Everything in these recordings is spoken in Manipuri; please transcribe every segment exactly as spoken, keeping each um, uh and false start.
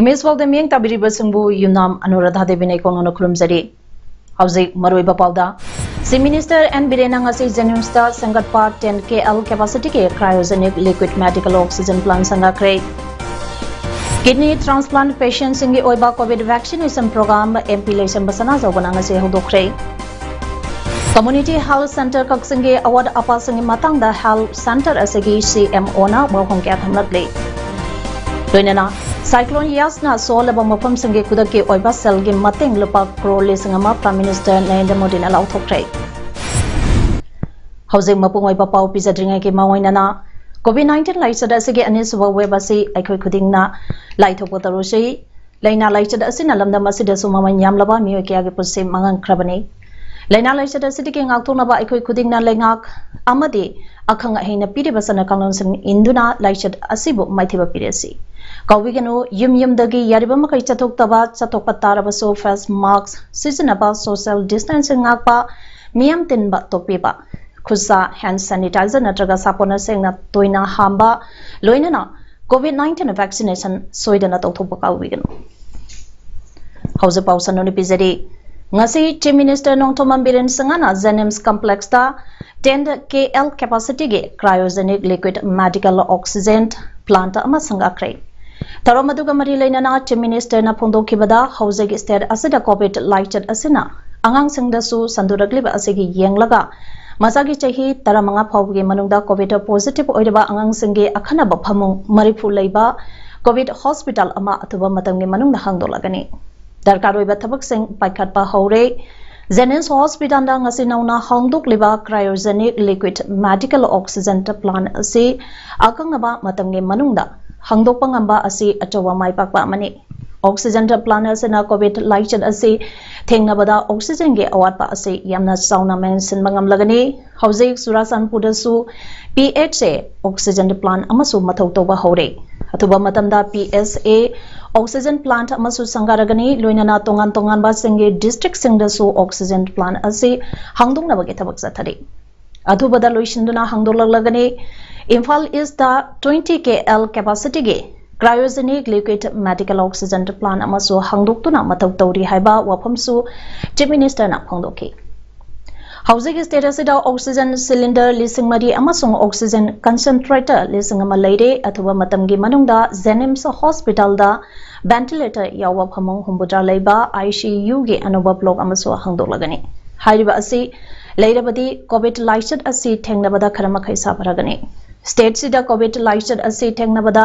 Image ꯐꯥꯎꯗ ꯃꯤꯠꯌꯦꯡ ꯇꯥꯕꯤꯔꯤꯕꯁꯤꯡꯕꯨ ꯌꯨꯝꯅꯥꯝ ꯑꯅꯨꯔꯥꯙꯥ ꯗꯦꯕꯤꯅ ꯏꯀꯣꯟ ꯅꯧꯅ ꯈꯨꯔꯨꯝꯖꯔꯤ꯫ ꯍꯧꯖꯤꯛ ꯃꯔꯨꯑꯣꯏꯕ ꯄꯥꯎꯗ, Chief Minister ꯑꯦꯟ ꯕꯤꯔꯦꯟꯅ ꯉꯁꯤ JNIMSꯇ ꯁꯦꯝꯒꯠꯄ ten K L capacityꯒꯤ cryogenic liquid medical oxygen plant ꯁꯪꯒꯥꯈ꯭ꯔꯦ꯫ Kidney transplant patientꯁꯤꯡꯒꯤ ꯑꯣꯏꯕ COVID vaccination program MP ꯂꯩꯁꯦꯝꯕ ꯁꯅꯥꯖꯥꯎꯕꯅ ꯉꯁꯤ ꯍꯧꯗꯣꯛꯈ꯭ꯔꯦ꯫ Community Health Centre ꯀꯛꯆꯤꯡꯒꯤ ꯑꯋꯥꯠ ꯑꯄꯥꯁꯤꯡꯒꯤ ꯃꯇꯥꯡꯗ Health Centre ꯑꯁꯤꯒꯤ CMOꯅ ꯋꯥꯍꯪ ꯀꯌꯥ ꯊꯝꯂꯛꯂꯤ꯫ ꯂꯣꯏꯅꯅ Cyclone Yasꯅ ꯁꯣꯛꯍꯜꯂꯕ ꯃꯐꯝꯁꯤꯡꯒꯤ ꯈꯨꯗꯛꯀꯤ ꯑꯣꯏꯕ ꯁꯦꯜꯒꯤ ꯃꯇꯦꯡ ꯂꯨꯄꯥ ꯀ꯭ꯔꯣꯔ ꯂꯤꯁꯤꯡ ꯑꯃ Prime Minister ꯅꯔꯦꯟꯗ꯭ꯔ ꯃꯣꯗꯤꯅ ꯂꯥꯎꯊꯣꯛꯈ꯭ꯔꯦ꯫ ꯍꯧꯖꯤꯛ ꯃꯄꯨꯡ ꯑꯣꯏꯕ ꯄꯥꯎ ꯄꯤꯖꯗ꯭ꯔꯤꯉꯩꯒꯤ ꯃꯥꯡꯑꯣꯏꯅꯅ, COVID nineteen ꯂꯥꯏꯆꯠ ꯑꯁꯤꯒꯤ ꯑꯅꯤꯁꯨꯕ wave ꯑꯁꯤ ꯑꯩꯈꯣꯏ ꯈꯨꯗꯤꯡꯅ ꯂꯥꯏꯊꯣꯛꯄ ꯇꯧꯔꯨꯁꯤ꯫ ꯂꯥꯏꯅꯥ ꯂꯥꯏꯆꯠ ꯑꯁꯤꯅ ꯂꯝꯗꯝ ꯑꯁꯤꯗꯁꯨ ꯃꯃꯜ ꯌꯥꯝꯂꯕ ꯃꯤꯑꯣꯏ ꯀꯌꯥꯒꯤ ꯄꯨꯟꯁꯤ ꯃꯥꯡꯍꯟꯈ꯭ꯔꯕꯅꯤ꯫ ꯂꯥꯏꯅꯥ ꯂꯥꯏꯆꯠ ꯑꯁꯤꯗꯒꯤ ꯉꯥꯛꯊꯣꯛꯅꯕ ꯑꯩꯈꯣꯏ ꯈꯨꯗꯤꯡꯅ ꯂꯩꯉꯥꯛ ꯑꯃꯗꯤ ꯑꯈꯪ ꯑꯍꯩꯅ ꯄꯤꯔꯤꯕ ꯆꯠꯅ ꯀꯥꯡꯂꯣꯟꯁꯤꯡ ꯏꯟꯗꯨꯅ ꯂꯥꯏꯆꯠ ꯑꯁꯤꯕꯨ ꯃꯥꯏꯊꯤꯕ ꯄꯤꯔꯁꯤ꯫ ꯀꯥꯎꯕꯤꯒꯅꯨ, ꯌꯨꯝ ꯌꯨꯝꯗꯒꯤ ꯌꯥꯔꯤꯕ ꯃꯈꯩ ꯆꯠꯊꯣꯛꯇꯕ, ꯆꯠꯊꯣꯛꯄ ꯇꯥꯔꯕꯁꯨ face mask ꯁꯤꯖꯤꯟꯅꯕ, social distancing ꯉꯥꯛꯄ, ꯃꯤꯌꯥꯝ ꯇꯤꯟꯕ ꯇꯣꯛꯄꯤꯕ, ꯈꯨꯠꯁꯥ hand sanitizer ꯅꯠꯇ꯭ꯔꯒ ꯁꯥꯄꯣꯟꯅ ꯁꯦꯡꯅ ꯇꯣꯏꯅ ꯍꯥꯝꯕ, ꯂꯣꯏꯅꯅ COVID nineteen vaccination ꯁꯣꯏꯗꯅ ꯇꯧꯊꯣꯛꯄ ꯀꯥꯎꯕꯤꯒꯅꯨ꯫ ꯍꯧꯖꯤꯛ ꯄꯥꯎ ꯁꯟꯗꯣꯛꯅ ꯄꯤꯖꯔꯤ꯫ ꯉꯁꯤ Chief Minister ꯅꯣꯡꯊꯣꯝꯕꯝ ꯕꯤꯔꯦꯟ ꯁꯤꯡꯍꯅ JNIMS complexꯇ ten K L capacityꯒꯤ cryogenic liquid medical oxygen plant ꯑꯃ ꯁꯪꯒꯥꯈ꯭ꯔꯦ꯫ ꯊꯧꯔꯝ ꯑꯗꯨꯒ ꯃꯔꯤ ꯂꯩꯅꯅ Chief Ministerꯅ ꯐꯣꯡꯗꯣꯛꯈꯤꯕꯗ, ꯍꯧꯖꯤꯛ state ꯑꯁꯤꯗ COVID ꯂꯥꯏꯆꯠ ꯑꯁꯤꯅ ꯑꯉꯥꯡꯁꯤꯡꯗꯁꯨ ꯁꯟꯗꯣꯔꯛꯂꯤꯕ ꯑꯁꯤꯒꯤ ꯌꯦꯡꯂꯒ, ꯃꯆꯥꯒꯤ ꯆꯍꯤ ꯇꯔꯥꯃꯉꯥ ꯐꯥꯎꯕꯒꯤ ꯃꯅꯨꯡꯗ COVID positive ꯑꯣꯏꯔꯕ ꯑꯉꯥꯡꯁꯤꯡꯒꯤ ꯑꯈꯟꯅꯕ ꯐꯃꯨꯡ ꯃꯔꯤꯐꯨ ꯂꯩꯕ COVID hospital ꯑꯃ ꯑꯊꯨꯕ ꯃꯇꯝꯒꯤ ꯃꯅꯨꯡꯗ ꯍꯥꯡꯗꯣꯛꯂꯒꯅꯤ꯫ ꯗꯔꯀꯥꯔ ꯑꯣꯏꯕ ꯊꯕꯛꯁꯤꯡ ꯄꯥꯏꯈꯠꯄ ꯍꯧꯔꯦ꯫ JNIMS hospitalꯗ ꯉꯁꯤ ꯅꯧꯅ ꯍꯥꯡꯗꯣꯛꯂꯤꯕ cryogenic liquid medical oxygen plant ꯑꯁꯤ ꯑꯀꯛꯅꯕ ꯃꯇꯝꯒꯤ ꯃꯅꯨꯡꯗ ꯍꯥꯡꯗꯣꯛꯄ ꯉꯝꯕ ꯑꯁꯤ ꯑꯆꯧꯕ ꯃꯥꯏ ꯄꯥꯛꯄ ꯑꯃꯅꯤ꯫ Oxygen plant ꯑꯁꯤꯅ COVID ꯂꯥꯏꯆꯠ ꯑꯁꯤ ꯊꯦꯡꯅꯕꯗ oxygenꯒꯤ ꯑꯋꯥꯠꯄ ꯑꯁꯤ ꯌꯥꯝꯅ ꯆꯥꯎꯅ ꯃꯦꯟꯁꯤꯟꯕ ꯉꯝꯂꯒꯅꯤ꯫ ꯍꯧꯖꯤꯛ ꯆꯨꯔꯥꯆꯥꯟꯄꯨꯔꯗꯁꯨ PHA oxygen plant ꯑꯃꯁꯨ ꯃꯊꯧ ꯇꯧꯕ ꯍꯧꯔꯦ꯫ ꯑꯊꯨꯕ ꯃꯇꯝꯗ PHA oxygen plant ꯑꯃꯁꯨ ꯁꯪꯒꯥꯔꯒꯅꯤ, ꯂꯣꯏꯅꯅ ꯇꯣꯉꯥꯟ ꯇꯣꯉꯥꯟꯕꯁꯤꯡꯒꯤ districtꯁꯤꯡꯗꯁꯨ oxygen plant ꯑꯁꯤ ꯍꯥꯡꯗꯣꯛꯅꯕꯒꯤ ꯊꯕꯛ ꯆꯠꯊꯔꯤ꯫ ꯑꯊꯨꯕꯗ ꯂꯣꯏꯁꯤꯟꯗꯨꯅ ꯍꯥꯡꯗꯣꯛꯂꯛꯂꯒꯅꯤ꯫ Imphal Eastꯇ twenty K L capacityꯒꯤ Cryogenic liquid medical oxygen plant ꯑꯃꯁꯨ ꯍꯥꯡꯗꯣꯛꯇꯨꯅ ꯃꯊꯧ ꯇꯧꯔꯤ ꯍꯥꯏꯕ ꯋꯥꯐꯝꯁꯨ Chief Minister ꯅ ꯐꯣꯡꯗꯣꯛꯈꯤ꯫ ꯍꯧꯖꯤꯛ state ꯑꯁꯤꯗ oxygen cylinder ꯂꯤꯁꯤꯡ ꯃꯔꯤ ꯑꯃꯁꯨꯡ oxygen concentrator ꯂꯤꯁꯤꯡ ꯑꯃ ꯂꯩꯔꯦ꯫ ꯑꯊꯨꯕ ꯃꯇꯝꯒꯤ ꯃꯅꯨꯡꯗ JNIMS hospital ꯗ ventilator ꯌꯥꯎꯕ ꯐꯃꯨꯡ ꯍꯨꯝꯐꯨꯇꯔꯥ ꯂꯩꯕ ICU ꯒꯤ ꯑꯅꯧꯕ block ꯑꯃꯁꯨ ꯍꯥꯡꯗꯣꯛꯂꯒꯅꯤ꯫ ꯍꯥꯏꯔꯤꯕ ꯑꯁꯤ ꯂꯩꯔꯕꯗꯤ COVID ꯂꯥꯏꯆꯠ ꯑꯁꯤ ꯊꯦꯡꯅꯕꯗ ꯈꯔ ꯃꯈꯩ ꯁꯥꯐꯔꯒꯅꯤ꯫ State ꯁꯤꯗ COVID ꯂꯥꯏꯆꯠ ꯑꯁꯤ ꯊꯦꯡꯅꯕꯗ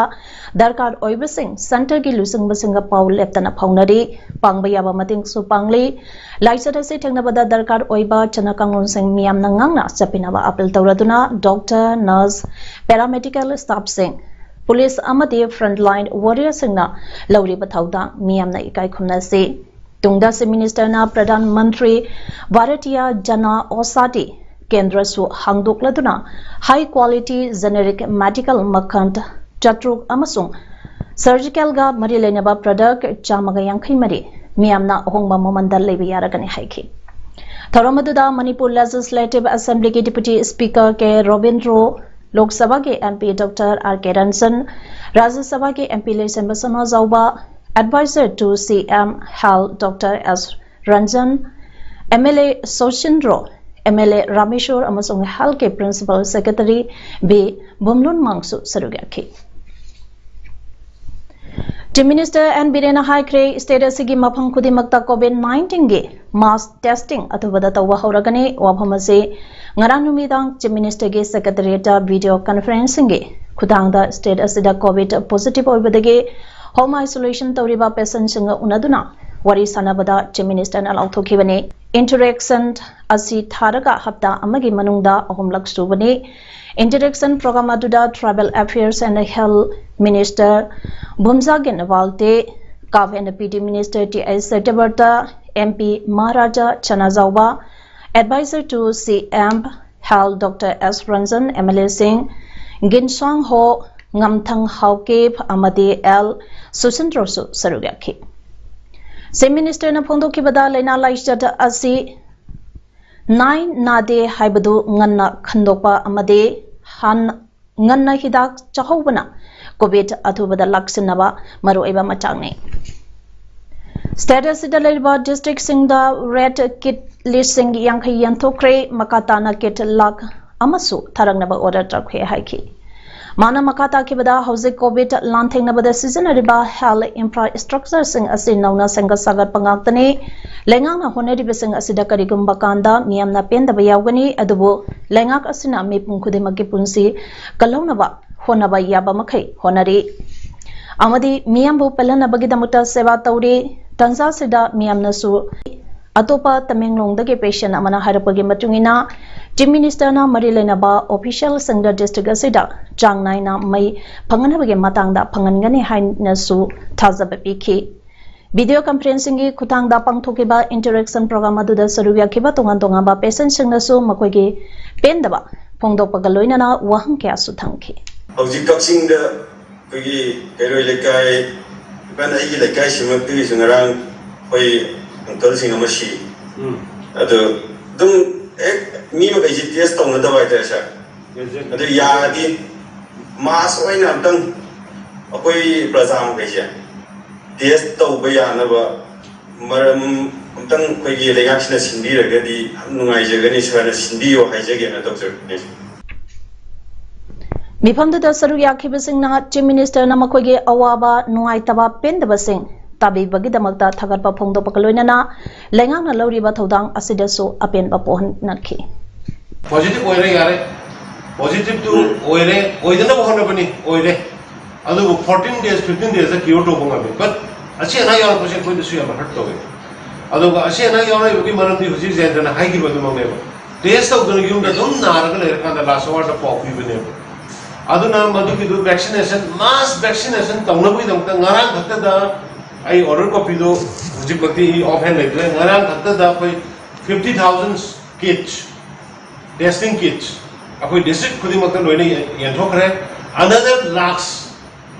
ꯗꯔꯀꯥꯔ ꯑꯣꯏꯕꯁꯤꯡ centre ꯒꯤ ꯂꯨꯆꯤꯡꯕꯁꯤꯡꯒ ꯄꯥꯎ ꯂꯦꯞꯇꯅ ꯐꯥꯎꯅꯔꯤ꯫ ꯄꯥꯡꯕ ꯌꯥꯕ ꯃꯇꯦꯡꯁꯨ ꯄꯥꯡꯂꯤ꯫ ꯂꯥꯏꯆꯠ ꯑꯁꯤ ꯊꯦꯡꯅꯕꯗ ꯗꯔꯀꯥꯔ ꯑꯣꯏꯕ ꯆꯠꯅ ꯀꯥꯡꯂꯣꯟꯁꯤꯡ ꯃꯤꯌꯥꯝꯅ ꯉꯥꯛꯅ ꯆꯠꯄꯤꯅꯕ appeal ꯇꯧꯔꯗꯨꯅ doctor, nurse, paramedical staff ꯁꯤꯡ, police ꯑꯃꯗꯤ frontline warrior ꯁꯤꯡꯅ ꯂꯧꯔꯤꯕ ꯊꯧꯗꯥꯡ ꯃꯤꯌꯥꯝꯅ ꯏꯀꯥꯏ ꯈꯨꯝꯅꯁꯤ꯫ ꯇꯨꯡꯗ Chief Minister ꯅ Pradhan Mantri Bharatiya Jan Aushadhi Kendra ꯁꯨ ꯍꯥꯡꯗꯣꯛꯂꯗꯨꯅ high quality generic medical ꯃꯈꯜ ꯆꯥꯇ꯭ꯔꯨꯛ ꯑꯃꯁꯨꯡ surgical ꯒ ꯃꯔꯤ ꯂꯩꯅꯕ product ꯆꯥꯝꯃꯒ ꯌꯥꯡꯈꯩ ꯃꯔꯤ ꯃꯤꯌꯥꯝꯅ ꯑꯍꯣꯡꯕ ꯃꯃꯜꯗ ꯂꯩꯕ ꯌꯥꯔꯒꯅꯤ ꯍꯥꯏꯈꯤ꯫ ꯊꯧꯔꯝ ꯑꯗꯨꯗ Manipur Legislative Assembly ꯒꯤ Deputy Speaker K Robindro, Lok Sabha ꯒꯤ MP Doctor R K Ranjan, Rajya Sabha ꯒꯤ MP ꯂꯩꯁꯦꯝꯕ Sanajaoba, Advisor to CM Health Doctor S Ranjan, MLA Soshindro, MLA Rameshwar ꯑꯃꯁꯨꯡ Health ꯀꯤ Principal Secretary B ꯕꯨꯝꯂꯨꯟꯃꯥꯡꯁꯨ ꯁꯔꯨꯛ ꯌꯥꯈꯤ꯫ Chief Minister N ꯕꯤꯔꯦꯟꯅ ꯍꯥꯏꯈ꯭ꯔꯦ, state ꯑꯁꯤꯒꯤ ꯃꯐꯝ ꯈꯨꯗꯤꯡꯃꯛꯇ COVID nineteen ꯒꯤ mass testing ꯑꯊꯨꯕꯗ ꯇꯧꯕ ꯍꯧꯔꯒꯅꯤ꯫ ꯋꯥꯐꯝ ꯑꯁꯤ ꯉꯔꯥꯡ ꯅꯨꯃꯤꯗꯥꯡ Chief Minister ꯒꯤ Secretariat ꯇ video conferencing ꯒꯤ ꯈꯨꯊꯥꯡꯗ state ꯑꯁꯤꯗ COVID positive ꯑꯣꯏꯕꯗꯒꯤ home isolation ꯇꯧꯔꯤꯕ patient ꯁꯤꯡꯒ ꯎꯅꯗꯨꯅ ꯋꯥꯔꯤ ꯁꯥꯟꯅꯕꯗ Chief Minister ꯅ ꯂꯥꯎꯊꯣꯛꯈꯤꯕꯅꯤ꯫ Interaction ꯑꯁꯤ ꯊꯥꯔꯒ ꯍꯞꯇꯥ ꯑꯃꯒꯤ ꯃꯅꯨꯡꯗ ꯑꯍꯨꯝꯂꯛ ꯁꯨꯕꯅꯤ꯫ Interaction program ꯑꯗꯨꯗ Tribal Affairs and Health Minister Bhumjagen Walde, CAF and PD Minister T I Satyabrata, MP Maharaja Chanajaoba, Advisor to CM Health Doctor S Ranjan, MLA ꯁꯤꯡ Ginswang Ho, Ngamthang Haokip ꯑꯃꯗꯤ L ꯁꯨꯁꯤꯟꯗ꯭ꯔꯣꯁꯨ ꯁꯔꯨꯛ ꯌꯥꯈꯤ꯫ Chief Minister ꯅ ꯐꯣꯡꯗꯣꯛꯈꯤꯕꯗ ꯂꯥꯏꯅꯥ ꯂꯥꯏꯆꯠ ꯑꯁꯤ ꯅꯥꯏ ꯅꯥꯗꯦ ꯍꯥꯏꯕꯗꯨ ꯉꯟꯅ ꯈꯟꯗꯣꯛꯄ ꯑꯃꯗꯤ ꯍꯥꯟ-, ꯉꯟꯅ ꯍꯤꯗꯥꯛ ꯆꯥꯍꯧꯕꯅ ꯀꯣꯚꯤꯗ ꯑꯊꯨꯕꯗ ꯂꯥꯛꯁꯤꯟꯅꯕ ꯃꯔꯨꯑꯣꯏꯕ ꯃꯆꯥꯛꯅꯤ꯫ ꯁ꯭ꯇꯦꯠ ꯑꯁꯤꯗ ꯂꯩꯔꯤꯕ ꯗꯤꯁꯇ꯭ꯔꯤꯛꯁꯤꯡꯗ ꯔꯦꯗ ꯀꯤꯠ ꯂꯤꯁꯤꯡ ꯌꯥꯡꯈꯩ ꯌꯦꯟꯊꯣꯛꯈ꯭ꯔꯦ꯫ ꯃꯈꯥ ꯇꯥꯅ ꯀꯤꯠ ꯂꯥꯈ ꯑꯃꯁꯨ ꯊꯥꯔꯛꯅꯕ ꯑꯣꯔꯗꯔ ꯇꯧꯈ꯭ꯔꯦ ꯍꯥꯏꯈꯤ꯫ ꯃꯥꯅ ꯃꯈꯥ ꯇꯥꯈꯤꯕꯗ, ꯍꯧꯖꯤꯛ ꯀꯣꯚꯤꯗ ꯂꯥꯟꯊꯦꯡꯅꯕꯗ ꯁꯤꯖꯤꯟꯅꯔꯤꯕ ꯍꯦꯜꯊ ꯏꯟꯐ꯭ꯔꯥꯁ꯭ꯇ꯭ꯔꯛꯆꯔꯁꯤꯡ ꯑꯁꯤ ꯅꯧꯅ ꯁꯦꯝꯒꯠ ꯁꯥꯒꯠꯄ ꯉꯥꯛꯇꯅꯤ꯫ ꯂꯩꯉꯥꯛꯅ ꯍꯣꯠꯅꯔꯤꯕꯁꯤꯡ ꯑꯁꯤꯗ ꯀꯔꯤꯒꯨꯝꯕ ꯀꯥꯟꯗ ꯃꯤꯌꯥꯝꯅ ꯄꯦꯟꯗꯕ ꯌꯥꯎꯒꯅꯤ, ꯑꯗꯨꯕꯨ ꯂꯩꯉꯥꯛ ꯑꯁꯤꯅ ꯃꯤꯄꯨꯝ ꯈꯨꯗꯤꯡꯃꯛꯀꯤ ꯄꯨꯟꯁꯤ ꯀꯜꯍꯧꯅꯕ ꯍꯣꯠꯅꯕ ꯌꯥꯕ ꯃꯈꯩ ꯍꯣꯠꯅꯔꯤ ꯑꯃꯗꯤ ꯃꯤꯌꯥꯝꯕꯨ ꯄꯦꯜꯍꯟꯅꯕꯒꯤꯗꯃꯛꯇ ꯁꯦꯕꯥ ꯇꯧꯔꯤ꯫ ꯇꯥꯟꯖꯥꯁꯤꯗ ꯃꯤꯌꯥꯝꯅꯁꯨ ꯑꯇꯣꯞꯄ ꯇꯃꯦꯡꯂꯣꯡꯗꯒꯤ ꯄꯦꯁꯦꯟ ꯑꯃꯅ ꯍꯥꯏꯔꯛꯄꯒꯤ ꯃꯇꯨꯡ ꯏꯟꯅ, ꯆꯤꯐ ꯃꯤꯅꯤꯁꯇꯔꯅ ꯃꯔꯤ ꯂꯩꯅꯕ ꯑꯣꯐꯤꯁꯤꯌꯦꯜꯁꯤꯡꯗ ꯗꯤꯁꯇ꯭ꯔꯤꯛ ꯑꯁꯤꯗ ꯆꯥꯡ ꯅꯥꯏꯅ ꯃꯩ ꯐꯪꯍꯟꯅꯕꯒꯤ ꯃꯇꯥꯡꯗ ꯐꯪꯍꯟꯒꯅꯤ ꯍꯥꯏꯅꯁꯨ ꯊꯥꯖꯕ ꯄꯤꯈꯤ꯫ ꯚꯤꯗꯤꯑꯣ ꯀꯟꯐꯔꯦꯟꯁꯤꯡꯒꯤ ꯈꯨꯠꯊꯥꯡꯗ ꯄꯥꯡꯊꯣꯛꯈꯤꯕ ꯏꯟꯇꯔꯦꯛꯁꯟ ꯄ꯭ꯔꯣꯒ꯭ꯔꯥꯝ ꯑꯗꯨꯗ ꯁꯔꯨꯛ ꯌꯥꯈꯤꯕ ꯇꯣꯉꯥꯟ ꯇꯣꯉꯥꯟꯕ ꯄꯦꯁꯦꯟꯁꯤꯡꯅꯁꯨ ꯃꯈꯣꯏꯒꯤ ꯄꯦꯟꯗꯕ ꯐꯣꯡꯗꯣꯛꯄꯒ ꯂꯣꯏꯅꯅ ꯋꯥꯍꯪ ꯀꯌꯥꯁꯨ ꯊꯝꯈꯤ꯫ ꯍꯧꯖꯤꯛ ꯀꯛꯆꯤꯡꯗ ꯑꯩꯈꯣꯏꯒꯤ ꯀꯩꯔꯣꯏ ꯂꯩꯀꯥꯏ, ꯏꯚꯟ ꯑꯩꯒꯤ ꯂꯩꯀꯥꯏꯁꯤꯃꯛꯇꯒꯤꯁꯨ ꯉꯔꯥꯡ ꯑꯩꯈꯣꯏ ꯑꯪꯀꯜꯁꯤꯡ ꯑꯃ ꯁꯤ꯫ ꯎꯝ꯫ ꯑꯗꯨ ꯑꯗꯨꯝ ꯍꯦꯛ ꯃꯤ ꯃꯈꯩꯁꯤ ꯇꯦꯁ ꯇꯧꯅꯗꯕ ꯍꯥꯏꯇꯥꯔꯦ, ꯁꯥꯔ꯫ Exactly. ꯑꯗꯨ ꯌꯥꯔꯗꯤ ꯃꯥꯁ ꯑꯣꯏꯅ ꯑꯝꯇꯪ ꯑꯩꯈꯣꯏ ꯄ꯭ꯔꯖꯥ ꯃꯈꯩꯁꯦ ꯇꯦꯁ ꯇꯧꯕ ꯌꯥꯅꯕ ꯃꯔꯝ ꯑꯝꯇꯪ ꯑꯩꯈꯣꯏꯒꯤ ꯂꯩꯉꯥꯛꯁꯤꯅ ꯁꯤꯟꯕꯤꯔꯒꯗꯤ ꯌꯥꯝ ꯅꯨꯡꯉꯥꯏꯖꯒꯅꯤ, ꯁꯥꯔꯅ ꯁꯤꯟꯕꯤꯌꯣ ꯍꯥꯏꯖꯒꯦꯅ ꯇꯧꯖꯔꯛꯄꯅꯦ꯫ ꯃꯤꯐꯝꯗꯨꯗ ꯁꯔꯨꯛ ꯌꯥꯈꯤꯕꯁꯤꯡꯅ ꯆꯤꯐ ꯃꯤꯅꯤꯁꯇꯔꯅ ꯃꯈꯣꯏꯒꯤ ꯑꯋꯥꯕ, ꯅꯨꯡꯉꯥꯏꯇꯕ, ꯄꯦꯟꯗꯕꯁꯤꯡ ꯇꯥꯕꯤꯕꯒꯤꯗꯃꯛꯇ ꯊꯥꯒꯠꯄ ꯐꯣꯡꯗꯣꯛꯄꯒ ꯂꯣꯏꯅꯅ ꯂꯩꯉꯥꯛꯅ ꯂꯧꯔꯤꯕ ꯊꯧꯗꯥꯡ ꯑꯁꯤꯗꯁꯨ ꯑꯄꯦꯟꯕ ꯄꯣꯛꯍꯟꯅꯈꯤ꯫ ꯄꯣꯖꯤꯇꯤꯚ ꯑꯣꯏꯔꯦ, ꯌꯥꯔꯦ꯫ ꯄꯣꯖꯤꯇꯤꯚꯇꯨ ꯑꯣꯏꯔꯦ, ꯑꯣꯏꯗꯅꯕ ꯍꯣꯠꯅꯕꯅꯤ, ꯑꯣꯏꯔꯦ꯫ ꯑꯗꯨꯕꯨ fourteen days, fifteen days ꯗ ꯀ꯭ꯌꯣꯔ ꯇꯧꯕ ꯉꯝꯃꯤ꯫ But ꯑꯁꯤ ꯑꯅꯥ ꯌꯥꯎꯔꯛꯄꯁꯦ ꯑꯩꯈꯣꯏꯗꯁꯨ ꯌꯥꯝꯅ ꯍꯔꯠ ꯇꯧꯋꯦ꯫ ꯑꯗꯨꯒ ꯑꯁꯤ ꯑꯅꯥ ꯌꯥꯎꯔꯛꯏꯕꯒꯤ ꯃꯔꯝꯗꯤ ꯍꯧꯖꯤꯛ ꯖꯌꯟꯇꯅ ꯍꯥꯏꯈꯤꯕ ꯑꯗꯨꯃꯛꯅꯦꯕ꯫ ꯇꯦꯁ ꯇꯧꯗꯅ ꯌꯨꯝꯗ ꯑꯗꯨꯝ ꯅꯥꯔꯒ ꯂꯩꯔꯀꯥꯟꯗ ꯂꯥꯁ ꯑꯋꯥꯔꯗ ꯄꯥꯎ ꯄꯤꯕꯅꯦꯕ꯫ ꯑꯗꯨꯅ ꯃꯗꯨꯒꯤꯗꯨ ꯚꯦꯛꯁꯤꯅꯦꯁꯟ, ꯃꯥꯁ ꯚꯦꯛꯁꯤꯅꯦꯁꯟ ꯇꯧꯅꯕꯒꯤꯗꯃꯛꯇ ꯉꯔꯥꯡ ꯈꯛꯇꯗ ꯑꯩ ꯑꯣꯔꯗꯔ ꯀꯣꯄꯤꯗꯨ ꯍꯧꯖꯤꯛꯃꯛꯇꯤ ꯑꯩ ꯑꯣꯐ ꯍꯦꯟ ꯂꯩꯇ꯭ꯔꯦ꯫ ꯉꯔꯥꯡ ꯈꯛꯇꯗ ꯑꯩꯈꯣꯏ fifty thousand kits, testing kits ꯑꯩꯈꯣꯏ ꯗꯤꯁꯇ꯭ꯔꯤꯛ ꯈꯨꯗꯤꯡꯃꯛꯇ ꯂꯣꯏꯅ ꯌꯦꯟꯊꯣꯛꯈ꯭ꯔꯦ꯫ ꯑꯅꯗꯔ ꯂꯥꯛꯁ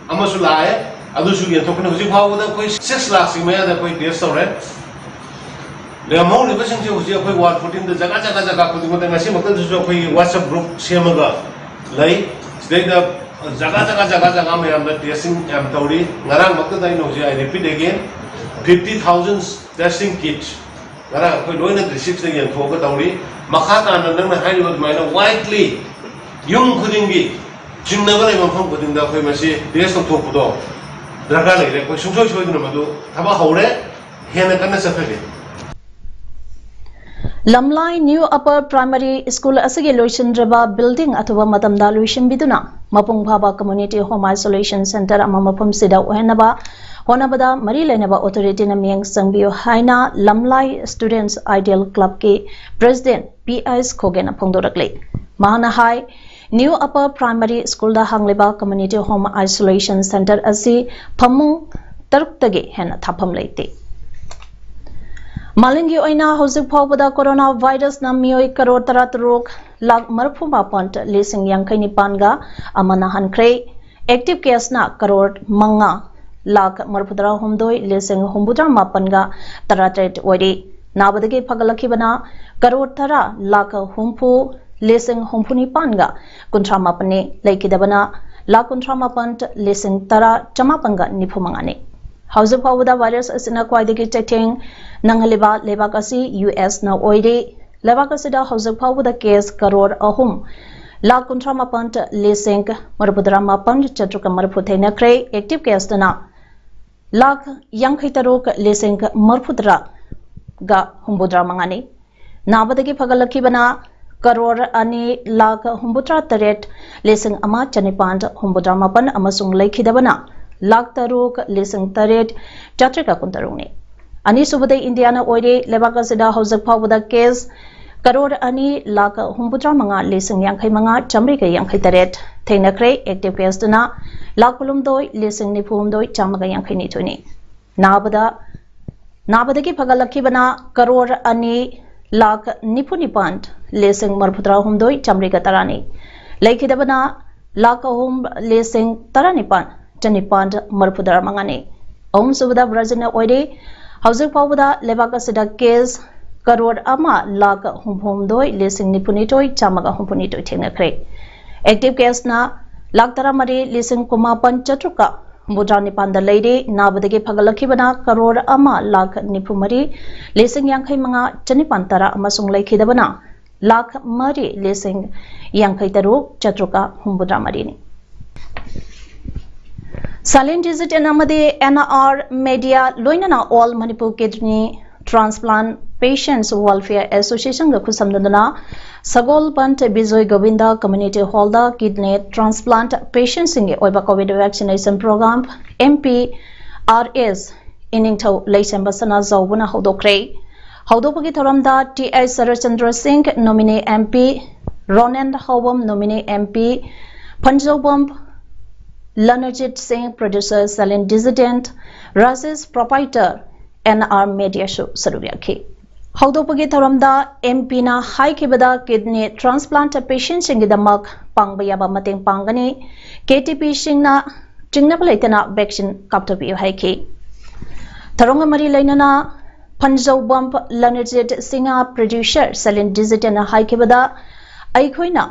ꯑꯃꯁꯨ ꯂꯥꯛꯑꯦ, ꯑꯗꯨꯁꯨ ꯌꯦꯟꯊꯣꯛꯀꯅꯤ꯫ ꯍꯧꯖꯤꯛ ꯐꯥꯎꯕꯗ ꯑꯩꯈꯣꯏ ꯁꯤꯛꯁ ꯂꯥꯛꯁꯀꯤ ꯃꯌꯥꯗ ꯑꯩꯈꯣꯏ ꯇꯦꯁ ꯇꯧꯔꯦ꯫ ꯂꯦꯝꯍꯧꯔꯤꯕꯁꯤꯡꯁꯦ ꯍꯧꯖꯤꯛ ꯑꯩꯈꯣꯏ ꯋꯥꯔꯗ ꯐꯣꯔꯇꯤꯟꯗ ꯖꯒꯥ ꯖꯒꯥ ꯖꯒꯥ ꯈꯨꯗꯤꯡꯃꯛꯇ ꯉꯁꯤꯃꯛꯇꯗꯁꯨ ꯑꯩꯈꯣꯏꯒꯤ ꯋꯥꯆꯞ ꯒ꯭ꯔꯨꯞ ꯁꯦꯝꯃꯒ ꯂꯩ꯫ ꯁꯤꯗꯩꯗ ꯖꯒꯥ ꯖꯒꯥ ꯖꯒꯥ ꯖꯒꯥ ꯃꯌꯥꯝꯗ ꯇꯦꯁꯇꯤꯡ ꯌꯥꯝ ꯇꯧꯔꯤ꯫ ꯉꯔꯥꯡꯃꯛꯇꯗ ꯑꯩꯅ ꯍꯧꯖꯤꯛ, I repeat again, fifty thousand testing kits ꯉꯔꯥꯡ ꯑꯩꯈꯣꯏ ꯂꯣꯏꯅ ꯗꯤꯁꯇ꯭ꯔꯤꯛꯁꯤꯗ ꯌꯦꯟꯊꯣꯛꯑꯒ ꯇꯧꯔꯤ꯫ ꯃꯈꯥ ꯇꯥꯅ ꯅꯪꯅ ꯍꯥꯏꯔꯤꯕ ꯑꯗꯨꯃꯥꯏꯅ ꯋꯥꯏꯗꯂꯤ ꯌꯨꯝ ꯈꯨꯗꯤꯡꯒꯤ, ꯆꯤꯡꯅꯕ ꯂꯩꯕ ꯃꯐꯝ ꯈꯨꯗꯤꯡꯗ ꯑꯩꯈꯣꯏ ꯃꯁꯤ ꯇꯦꯁ ꯇꯧꯊꯣꯛꯄꯗꯣ ꯗꯔꯀꯥꯔ ꯂꯩꯔꯦ꯫ ꯑꯩꯈꯣꯏ ꯁꯨꯡꯁꯣꯏ ꯁꯣꯏꯗꯅ ꯃꯗꯨ ꯊꯕꯛ ꯍꯧꯔꯦ, ꯍꯦꯟꯅ ꯀꯟꯅ ꯆꯠꯊꯒꯦ꯫ ꯂꯝꯂꯥꯏ ꯅ꯭ꯌꯨ ꯑꯄꯔ ꯄ꯭ꯔꯥꯏꯃꯥꯔꯤ ꯁ꯭ꯀꯨꯜ ꯑꯁꯤꯒꯤ ꯂꯣꯏꯁꯤꯟꯗ꯭ꯔꯕ ꯕꯤꯜꯗꯤꯡ ꯑꯊꯨꯕ ꯃꯇꯝꯗ ꯂꯣꯏꯁꯤꯟꯕꯤꯗꯨꯅ ꯃꯄꯨꯡ ꯐꯥꯕ ꯀꯝꯃ꯭ꯌꯨꯅꯤꯇꯤ ꯍꯣꯝ ꯑꯥꯏꯁꯣꯂꯦꯁꯟ ꯁꯦꯟꯇꯔ ꯑꯃ ꯃꯐꯝꯁꯤꯗ ꯑꯣꯏꯍꯟꯅꯕ ꯍꯣꯠꯅꯕꯗ ꯃꯔꯤ ꯂꯩꯅꯕ ꯑꯣꯊꯣꯔꯤꯇꯤꯅ ꯃꯤꯠꯌꯦꯡ ꯆꯪꯕꯤꯌꯨ ꯍꯥꯏꯅ ꯂꯝꯂꯥꯏ ꯁ꯭ꯇꯨꯗꯦꯟꯠꯁ ꯑꯥꯏꯗꯤꯌꯦꯜ ꯀ꯭ꯂꯕꯀꯤ ꯄ꯭ꯔꯦꯁꯤꯗꯦꯟꯠ ꯄꯤ ꯑꯩꯆ ꯈꯣꯒꯦꯅ ꯐꯣꯡꯗꯣꯔꯛꯂꯤ꯫ ꯃꯍꯥꯛꯅ ꯍꯥꯏ, ꯅ꯭ꯌꯨ ꯑꯄꯔ ꯄ꯭ꯔꯥꯏꯃꯥꯔꯤ ꯁ꯭ꯀꯨꯜꯗ ꯍꯥꯡꯂꯤꯕ ꯀꯝꯃ꯭ꯌꯨꯅꯤꯇꯤ ꯍꯣꯝ ꯑꯥꯏꯁꯣꯂꯦꯁꯟ ꯁꯦꯟꯇꯔ ꯑꯁꯤ ꯐꯃꯨꯡ ꯇꯔꯨꯛꯇꯒꯤ ꯍꯦꯟꯅ ꯊꯥꯐꯝ ꯂꯩꯇꯦ꯫ ꯃꯥꯂꯦꯝꯒꯤ ꯑꯣꯏꯅ ꯍꯧꯖꯤꯛ ꯐꯥꯎꯕꯗ ꯀꯣꯔꯣꯅꯥ ꯚꯥꯏꯔꯁꯅ ꯃꯤꯑꯣꯏ ꯀꯔꯣꯔ ꯇꯔꯥꯇꯔꯨꯛ ꯂꯥꯈ ꯃꯔꯤꯐꯨ ꯃꯥꯄꯟ ꯂꯤꯁꯤꯡ ꯌꯥꯡꯈꯩ ꯅꯤꯄꯥꯟꯒ ꯑꯃ ꯅꯥꯍꯟꯈ꯭ꯔꯦ꯫ ꯑꯦꯛꯇꯤꯚ ꯀꯦꯁꯅ ꯀꯔꯣꯔ ꯃꯉꯥ ꯂꯥꯈ ꯃꯔꯤꯐꯨꯇꯔꯥ ꯍꯨꯝꯗꯣꯏ ꯂꯤꯁꯤꯡ ꯍꯨꯝꯐꯨꯇꯔꯥ ꯃꯥꯄꯟꯒ ꯇꯔꯥꯇꯔꯦꯠ ꯑꯣꯏꯔꯤ꯫ ꯅꯥꯕꯗꯒꯤ ꯐꯒꯠꯂꯛꯈꯤꯕꯅ ꯀꯔꯣꯔ ꯇꯔꯥ ꯂꯥꯈ ꯍꯨꯝꯐꯨ ꯂꯤꯁꯤꯡ ꯍꯨꯝꯐꯨ ꯅꯤꯄꯥꯟꯒ ꯀꯨꯟꯊ꯭ꯔꯥ ꯃꯥꯄꯟꯅꯤ꯫ ꯂꯩꯈꯤꯗꯕꯅ ꯂꯥꯈ ꯀꯨꯟꯊ꯭ꯔꯥ ꯃꯥꯄꯟ ꯂꯤꯁꯤꯡ ꯇꯔꯥ ꯆꯃꯥꯄꯟꯒ ꯅꯤꯐꯨ ꯃꯉꯥꯅꯤ꯫ ꯍꯧꯖꯤꯛ ꯐꯥꯎꯕꯗ ꯚꯥꯏꯔꯁ ꯑꯁꯤꯅ ꯈ꯭ꯋꯥꯏꯗꯒꯤ ꯆꯩꯊꯦꯡ ꯅꯪꯍꯜꯂꯤꯕ ꯂꯩꯕꯥꯛ ꯑꯁꯤ ꯌꯨ ꯑꯦꯁꯅ ꯑꯣꯏꯔꯤ꯫ ꯂꯩꯕꯥꯛ ꯑꯁꯤꯗ ꯍꯧꯖꯤꯛ ꯐꯥꯎꯕꯗ ꯀꯦꯁ ꯀꯔꯣꯔ ꯑꯍꯨꯝ ꯂꯥꯈ ꯀꯨꯟꯊ꯭ꯔꯥ ꯃꯥꯄꯟ ꯂꯤꯁꯤꯡ ꯃꯔꯤꯐꯨꯇꯔꯥ ꯃꯥꯄꯟ ꯆꯥꯇ꯭ꯔꯨꯛꯀ ꯃꯔꯤꯐꯨ ꯊꯦꯡꯅꯈ꯭ꯔꯦ꯫ ꯑꯦꯛꯇꯤꯚ ꯀꯦꯁꯇꯅ ꯂꯥꯈ ꯌꯥꯡꯈꯩ ꯇꯔꯨꯛ ꯂꯤꯁꯤꯡ ꯃꯔꯤꯐꯨꯇꯔꯥꯒ ꯍꯨꯝꯐꯨꯇꯔꯥ ꯃꯉꯥꯅꯤ꯫ ꯅꯥꯕꯗꯒꯤ ꯐꯒꯠꯂꯛꯈꯤꯕꯅ ꯀꯔꯣꯔ ꯑꯅꯤ ꯂꯥꯈ ꯍꯨꯝꯐꯨꯇꯔꯥ ꯇꯔꯦꯠ ꯂꯤꯁꯤꯡ ꯑꯃ ꯆꯅꯤꯄꯥꯟ ꯍꯨꯝꯐꯨꯇꯔꯥ ꯃꯥꯄꯟ ꯑꯃꯁꯨꯡ ꯂꯩꯈꯤꯗꯕꯅ ꯂꯥꯈ ꯇꯔꯨꯛ ꯂꯤꯁꯤꯡ ꯇꯔꯦꯠ ꯆꯥꯇ꯭ꯔꯦꯠꯀ ꯀꯨꯟꯇꯔꯨꯛꯅꯤ꯫ ꯑꯅꯤꯁꯨꯕꯗ ꯏꯟꯗꯤꯌꯥꯅ ꯑꯣꯏꯔꯦ꯫ ꯂꯩꯕꯥꯛ ꯑꯁꯤꯗ ꯍꯧꯖꯤꯛ ꯐꯥꯎꯕꯗ ꯀꯦꯁ ꯀꯔꯣꯔ ꯑꯅꯤ ꯂꯥꯈ ꯍꯨꯝꯐꯨꯇꯔꯥ ꯃꯉꯥ ꯂꯤꯁꯤꯡ ꯌꯥꯡꯈꯩ ꯃꯉꯥ ꯆꯥꯃꯔꯤꯒ ꯌꯥꯡꯈꯩ ꯇꯔꯦꯠ ꯊꯦꯡꯅꯈ꯭ꯔꯦ꯫ ꯑꯦꯛꯇꯤꯚ ꯀꯦꯁꯇꯨꯅ ꯂꯥꯈ ꯀꯨꯟꯍꯨꯝꯗꯣꯏ ꯂꯤꯁꯤꯡ ꯅꯤꯐꯨꯍꯨꯝꯗꯣꯏ ꯆꯥꯝꯃꯒ ꯌꯥꯡꯈꯩ ꯅꯤꯊꯣꯏꯅꯤ꯫ ꯅꯥꯕꯗ ꯅꯥꯕꯗꯒꯤ ꯐꯒꯠꯂꯛꯈꯤꯕꯅ ꯀꯔꯣꯔ ꯑꯅꯤ ꯂꯥꯈ ꯅꯤꯐꯨ ꯅꯤꯄꯥꯟ ꯂꯤꯁꯤꯡ ꯃꯔꯤꯐꯨꯇꯔꯥ ꯍꯨꯝꯗꯣꯏ ꯆꯥꯃꯔꯤꯒ ꯇꯔꯥꯅꯤ꯫ ꯂꯩꯈꯤꯗꯕꯅ ꯂꯥꯈ ꯑꯍꯨꯝ ꯂꯤꯁꯤꯡ ꯇꯔꯥꯅꯤꯄꯥꯟ ꯆꯅꯤꯄꯥꯟ ꯃꯔꯤꯐꯨꯇꯔꯥ ꯃꯉꯥꯅꯤ꯫ ꯑꯍꯨꯝꯁꯨꯕꯗ ꯕ꯭ꯔꯥꯖꯤꯜꯅ ꯑꯣꯏꯔꯤ꯫ ꯍꯧꯖꯤꯛ ꯐꯥꯎꯕꯗ ꯂꯩꯕꯥꯛ ꯑꯁꯤꯗ ꯀꯦꯁ ꯀꯔꯣꯔ ꯑꯃ ꯂꯥꯈ ꯍꯨꯝꯐꯨꯍꯨꯝꯗꯣꯏ ꯂꯤꯁꯤꯡ ꯅꯤꯐꯨꯅꯤꯊꯣꯏ ꯆꯥꯝꯃꯒ ꯍꯨꯝꯐꯨꯅꯤꯊꯣꯏ ꯊꯦꯡꯅꯈ꯭ꯔꯦ꯫ ꯑꯦꯛꯇꯤꯚ ꯀꯦꯁꯅ ꯂꯥꯈ ꯇꯔꯥꯃꯔꯤ ꯂꯤꯁꯤꯡ ꯀꯨꯟꯃꯥꯄꯟ ꯆꯥꯇ꯭ꯔꯨꯛꯀ ꯍꯨꯝꯐꯨꯇꯔꯥ ꯅꯤꯄꯥꯟꯗ ꯂꯩꯔꯦ꯫ ꯅꯥꯕꯗꯒꯤ ꯐꯒꯠꯂꯛꯈꯤꯕꯅ ꯀꯔꯣꯔ ꯑꯃ ꯂꯥꯈ ꯅꯤꯐꯨ ꯃꯔꯤ ꯂꯤꯁꯤꯡ ꯌꯥꯡꯈꯩ ꯃꯉꯥ ꯆꯅꯤꯄꯥꯟ ꯇꯔꯥ ꯑꯃꯁꯨꯡ ꯂꯩꯈꯤꯗꯕꯅ ꯂꯥꯈ ꯃꯔꯤ ꯂꯤꯁꯤꯡ ꯌꯥꯡꯈꯩ ꯇꯔꯨꯛ ꯆꯥꯇ꯭ꯔꯨꯛꯀ ꯍꯨꯝꯐꯨꯇꯔꯥ ꯃꯔꯤꯅꯤ꯫ Silent Dissident ꯑꯃꯗꯤ N R Media ꯂꯣꯏꯅꯅ All Manipur Kidney Transplant Patients Welfare Association ꯒ ꯈꯨꯠꯁꯝꯅꯗꯨꯅ ꯁꯒꯣꯜꯕꯟꯗ ꯕꯤꯖꯣꯏ ꯒꯣꯕꯤꯟꯗ Community Hall ꯗ Kidney Transplant Patient ꯁꯤꯡꯒꯤ ꯑꯣꯏꯕ COVID Vaccination Program, M P R S, ꯏꯅꯤꯡꯊꯧ ꯂꯩꯁꯦꯝꯕ ꯁꯅꯥꯖꯥꯎꯕꯅ ꯍꯧꯗꯣꯛꯈ꯭ꯔꯦ꯫ ꯍꯧꯗꯣꯛꯄꯒꯤ ꯊꯧꯔꯝꯗ T I ꯁꯔꯠꯆꯟꯗ꯭ꯔ ꯁꯤꯡ, nominee M P, Ronen Haobam, nominee M P, Phanjoubam Lanarjit Singh, producer Silent Dissident, Rajesh, proprietor, N R Media ꯁꯨ ꯁꯔꯨꯛ ꯌꯥꯈꯤ꯫ ꯍꯧꯗꯣꯛꯄꯒꯤ ꯊꯧꯔꯝꯗ M P ꯅ ꯍꯥꯏꯈꯤꯕꯗ, kidney transplant patient ꯁꯤꯡꯒꯤꯗꯃꯛ ꯄꯥꯡꯕ ꯌꯥꯕ ꯃꯇꯦꯡ ꯄꯥꯡꯒꯅꯤ꯫ K T P ꯁꯤꯡꯅ ꯆꯤꯡꯅꯕ ꯂꯩꯇꯅ vaccine ꯀꯥꯞꯊꯣꯛꯄꯤꯌꯨ ꯍꯥꯏꯈꯤ꯫ ꯊꯧꯔꯝꯒ ꯃꯔꯤ ꯂꯩꯅꯅ ꯐꯟꯖꯧꯕꯝ ꯂꯅꯔꯖꯤꯠ ꯁꯤꯡꯅ producer Silent Dissident ꯅ ꯍꯥꯏꯈꯤꯕꯗ, ꯑꯩꯈꯣꯏꯅ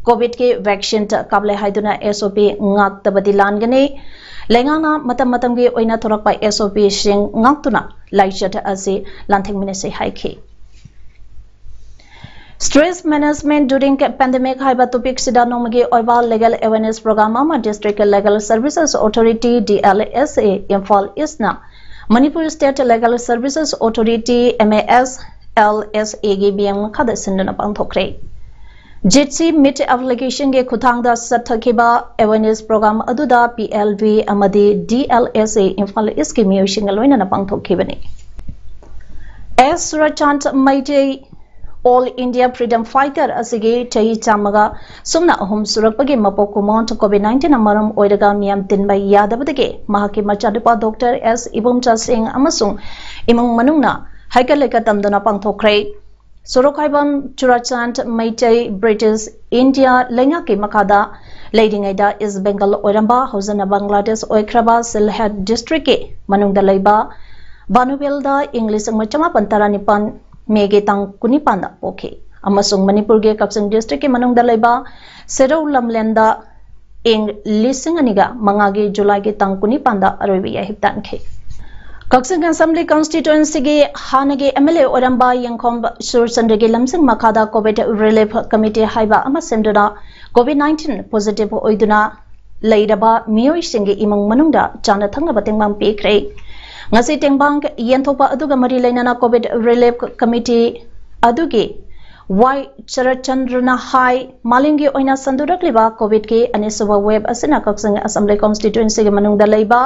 COVID ꯀꯤ vaccine ꯀꯥꯞꯂꯦ ꯍꯥꯏꯗꯨꯅ S O P ꯉꯥꯛꯇꯕꯗꯤ ꯂꯥꯟꯒꯅꯤ꯫ ꯂꯩꯉꯥꯛꯅ ꯃꯇꯝ ꯃꯇꯝꯒꯤ ꯑꯣꯏꯅ ꯊꯣꯔꯛꯄ S O P ꯁꯤꯡ ꯉꯥꯛꯇꯨꯅ ꯂꯥꯏꯆꯠ ꯑꯁꯤ ꯂꯥꯟꯊꯦꯡꯃꯤꯟꯅꯁꯤ ꯍꯥꯏꯈꯤ꯫ Stress Management During Pandemic ꯍꯥꯏꯕ topic ꯁꯤꯗ ꯅꯣꯡꯃꯒꯤ ꯑꯣꯏꯕ legal awareness program ꯑꯃ District Legal Services Authority, D L S A, Imphal East ꯅ Manipur State Legal Services Authority, M A S L S A ꯒꯤ ꯃꯤꯠꯌꯦꯡ ꯃꯈꯥꯗ ꯁꯤꯟꯗꯨꯅ ꯄꯥꯡꯊꯣꯛꯈ꯭ꯔꯦ꯫ Jitsi Meet Application ꯒꯤ ꯈꯨꯠꯊꯥꯡꯗ ꯆꯠꯊꯈꯤꯕ awareness program ꯑꯗꯨꯗ P L V ꯑꯃꯗꯤ D L S A Imphal East ꯀꯤ ꯃꯤꯑꯣꯏꯁꯤꯡꯒ ꯂꯣꯏꯅꯅ ꯄꯥꯡꯊꯣꯛꯈꯤꯕꯅꯤ꯫ S ꯁꯨꯔꯆꯥꯟꯗ Meitei, All India Freedom Fighter ꯑꯁꯤꯒꯤ ꯆꯍꯤ ꯆꯥꯝꯃꯒ ꯁꯨꯞꯅ ꯑꯍꯨꯝ ꯁꯨꯔꯛꯄꯒꯤ ꯃꯄꯣꯛ ꯀꯨꯝꯑꯣꯟ COVID nineteen ꯅ ꯃꯔꯝ ꯑꯣꯏꯔꯒ ꯃꯤꯌꯥꯝ ꯇꯤꯟꯕ ꯌꯥꯗꯕꯗꯒꯤ ꯃꯍꯥꯛꯀꯤ ꯃꯆꯥꯅꯨꯄꯥ Doctor S ꯏꯕꯣꯝꯆꯥ ꯁꯤꯡ ꯑꯃꯁꯨꯡ ꯏꯃꯨꯡ ꯃꯅꯨꯡꯅ ꯍꯩꯀꯠ ꯂꯩꯀꯠ ꯇꯝꯗꯨꯅ ꯄꯥꯡꯊꯣꯛꯈ꯭ꯔꯦ꯫ ꯁꯣꯔꯣꯛꯈꯥꯏꯕꯝ ꯆꯨꯔꯥꯆꯥꯟꯗ ꯃꯩꯇꯩ British India ꯂꯩꯉꯥꯛꯀꯤ ꯃꯈꯥꯗ ꯂꯩꯔꯤꯉꯩꯗ East Bengal ꯑꯣꯏꯔꯝꯕ, ꯍꯧꯖꯤꯛꯅ ꯕꯪꯒ꯭ꯂꯥꯗꯦꯁ ꯑꯣꯏꯈ꯭ꯔꯕ ꯁꯤꯜꯍꯦꯠ district ꯀꯤ ꯃꯅꯨꯡꯗ ꯂꯩꯕ ꯕꯥꯅꯨꯕꯦꯜꯗ ꯏꯪ ꯂꯤꯁꯤꯡ ꯑꯃ ꯆꯃꯥꯄꯟ ꯇꯔꯥꯅꯤꯄꯥꯟ ꯃꯦꯒꯤ ꯇꯥꯡ ꯀꯨꯟꯅꯤꯄꯥꯟꯗ ꯄꯣꯛꯈꯤ ꯑꯃꯁꯨꯡ ꯃꯅꯤꯄꯨꯔꯒꯤ ꯀꯛꯆꯤꯡ district ꯀꯤ ꯃꯅꯨꯡꯗ ꯂꯩꯕ ꯁꯦꯔꯧ ꯂꯝꯂꯦꯟꯗ ꯏꯪ ꯂꯤꯁꯤꯡ ꯑꯅꯤꯒ ꯃꯉꯥꯒꯤ ꯖꯨꯂꯥꯏꯒꯤ ꯇꯥꯡ ꯀꯨꯟꯅꯤꯄꯥꯟꯗ ꯑꯔꯣꯏꯕ ꯌꯥꯏꯍꯤꯞ ꯇꯥꯟꯈꯤ꯫ ꯀꯛꯆꯤꯡ ꯑꯦꯁꯦꯝꯕ꯭ꯂꯤ ꯀꯟꯁꯇꯤꯇ꯭ꯋꯦꯟꯁꯤꯒꯤ ꯍꯥꯟꯅꯒꯤ ꯑꯦꯝ ꯑꯦꯜ ꯑꯦ ꯑꯣꯏꯔꯝꯕ ꯌꯦꯡꯈꯣꯝ ꯁꯨꯔꯆꯟꯗ꯭ꯔꯒꯤ ꯂꯝꯖꯤꯡ ꯃꯈꯥꯗ ꯀꯣꯚꯤꯗ ꯔꯤꯂꯤꯐ ꯀꯃꯤꯇꯤ ꯍꯥꯏꯕ ꯑꯃ ꯁꯦꯝꯗꯨꯅ ꯀꯣꯚꯤꯗ ꯅꯥꯏꯟꯇꯤꯟ ꯄꯣꯖꯤꯇꯤꯚ ꯑꯣꯏꯗꯨꯅ ꯂꯩꯔꯕ ꯃꯤꯑꯣꯏꯁꯤꯡꯒꯤ ꯏꯃꯨꯡ ꯃꯅꯨꯡꯗ ꯆꯥꯅ ꯊꯛꯅꯕ ꯇꯦꯡꯕꯥꯡ ꯄꯤꯈ꯭ꯔꯦ꯫ ꯉꯁꯤ ꯇꯦꯡꯕꯥꯡ ꯌꯦꯟꯊꯣꯛꯄ ꯑꯗꯨꯒ ꯃꯔꯤ ꯂꯩꯅꯅ ꯀꯣꯚꯤꯗ ꯔꯤꯂꯤꯐ ꯀꯃꯤꯇꯤ ꯑꯗꯨꯒꯤ ꯋꯥꯏ ꯆꯔꯆꯟꯗ꯭ꯔꯅ ꯍꯥꯏ, ꯃꯥꯂꯦꯝꯒꯤ ꯑꯣꯏꯅ ꯁꯟꯗꯣꯔꯛꯂꯤꯕ ꯀꯣꯚꯤꯗꯀꯤ ꯑꯅꯤꯁꯨꯕ ꯋꯦꯕ ꯑꯁꯤꯅ ꯀꯛꯆꯤꯡ ꯑꯦꯁꯦꯝꯕ꯭ꯂꯤ ꯀꯣꯟꯁꯇꯤꯇ꯭ꯋꯦꯟꯁꯤꯒꯤ ꯃꯅꯨꯡꯗ ꯂꯩꯕ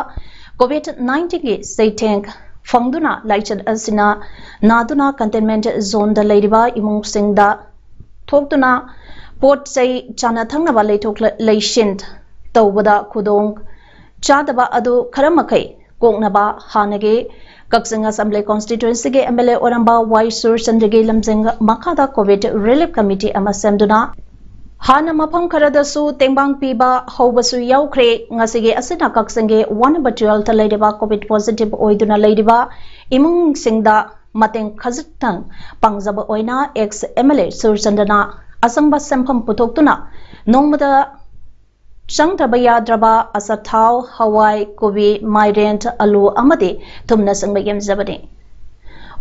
ꯀꯣꯚꯤꯗ ꯅꯥꯏꯟꯇꯤꯟꯒꯤ ꯆꯩꯊꯦꯡ ꯐꯪꯗꯨꯅ ꯂꯥꯏꯆꯠ ꯑꯁꯤꯅ ꯅꯥꯗꯨꯅ ꯀꯟꯇꯦꯟꯃꯦꯟꯠ ꯖꯣꯟꯗ ꯂꯩꯔꯤꯕ ꯏꯃꯨꯡꯁꯤꯡꯗ ꯊꯣꯛꯇꯨꯅ ꯄꯣꯠ ꯆꯩ ꯆꯥꯅ ꯊꯛꯅꯕ ꯂꯩꯊꯣꯛ ꯂꯩꯁꯤꯟ ꯇꯧꯕꯗ ꯈꯨꯗꯣꯡ ꯆꯥꯗꯕ ꯑꯗꯨ ꯈꯔ ꯃꯈꯩ ꯀꯣꯛꯅꯕ ꯍꯥꯟꯅꯒꯤ ꯀꯛꯆꯤꯡ ꯑꯦꯁꯦꯝꯕ꯭ꯂꯤ ꯀꯣꯟꯁꯇꯤꯇ꯭ꯋꯦꯟꯁꯤꯒꯤ ꯑꯦꯝ ꯑꯦꯜ ꯑꯦ ꯑꯣꯏꯔꯝꯕ ꯋꯥꯏ ꯁꯨꯔꯆꯟꯗ꯭ꯔꯒꯤ ꯂꯝꯖꯤꯡ ꯃꯈꯥꯗ ꯀꯣꯚꯤꯗ ꯔꯤꯂꯤꯐ ꯀꯃꯤꯇꯤ ꯑꯃ ꯁꯦꯝꯗꯨꯅ ꯍꯥꯟꯅ ꯃꯐꯝ ꯈꯔꯗꯁꯨ ꯇꯦꯡꯕꯥꯡ ꯄꯤꯕ ꯍꯧꯕꯁꯨ ꯌꯥꯎꯈ꯭ꯔꯦ꯫ ꯉꯁꯤꯒꯤ ꯑꯁꯤꯅ ꯀꯛꯆꯤꯡꯒꯤ ꯋꯥꯔꯗ ꯅꯝꯕꯔ ꯇꯨꯋꯦꯜꯐꯇ ꯂꯩꯔꯤꯕ ꯀꯣꯚꯤꯗ ꯄꯣꯖꯤꯇꯤꯚ ꯑꯣꯏꯗꯨꯅ ꯂꯩꯔꯤꯕ ꯏꯃꯨꯡꯁꯤꯡꯗ ꯃꯇꯦꯡ ꯈꯖꯤꯛꯇꯪ ꯄꯥꯡꯖꯕ ꯑꯣꯏꯅ ꯑꯦꯛꯁ ꯑꯦꯝ ꯑꯦꯜ ꯑꯦ ꯁꯨꯔꯆꯟꯗ꯭ꯔꯅ ꯑꯆꯪꯕ ꯁꯦꯟꯐꯝ ꯄꯨꯊꯣꯛꯇꯨꯅ ꯅꯣꯡꯃꯗ ꯆꯪꯗ꯭ꯔꯕ ꯌꯥꯗ꯭ꯔꯕ ꯑꯆꯥꯊꯥꯎ, ꯍꯋꯥꯏ, ꯀꯣꯕꯤ, ꯃꯥꯏꯔꯦꯟ, ꯑꯂꯨ ꯑꯃꯗꯤ ꯊꯨꯝꯅꯆꯤꯡꯕ ꯌꯦꯟꯖꯕꯅꯤ꯫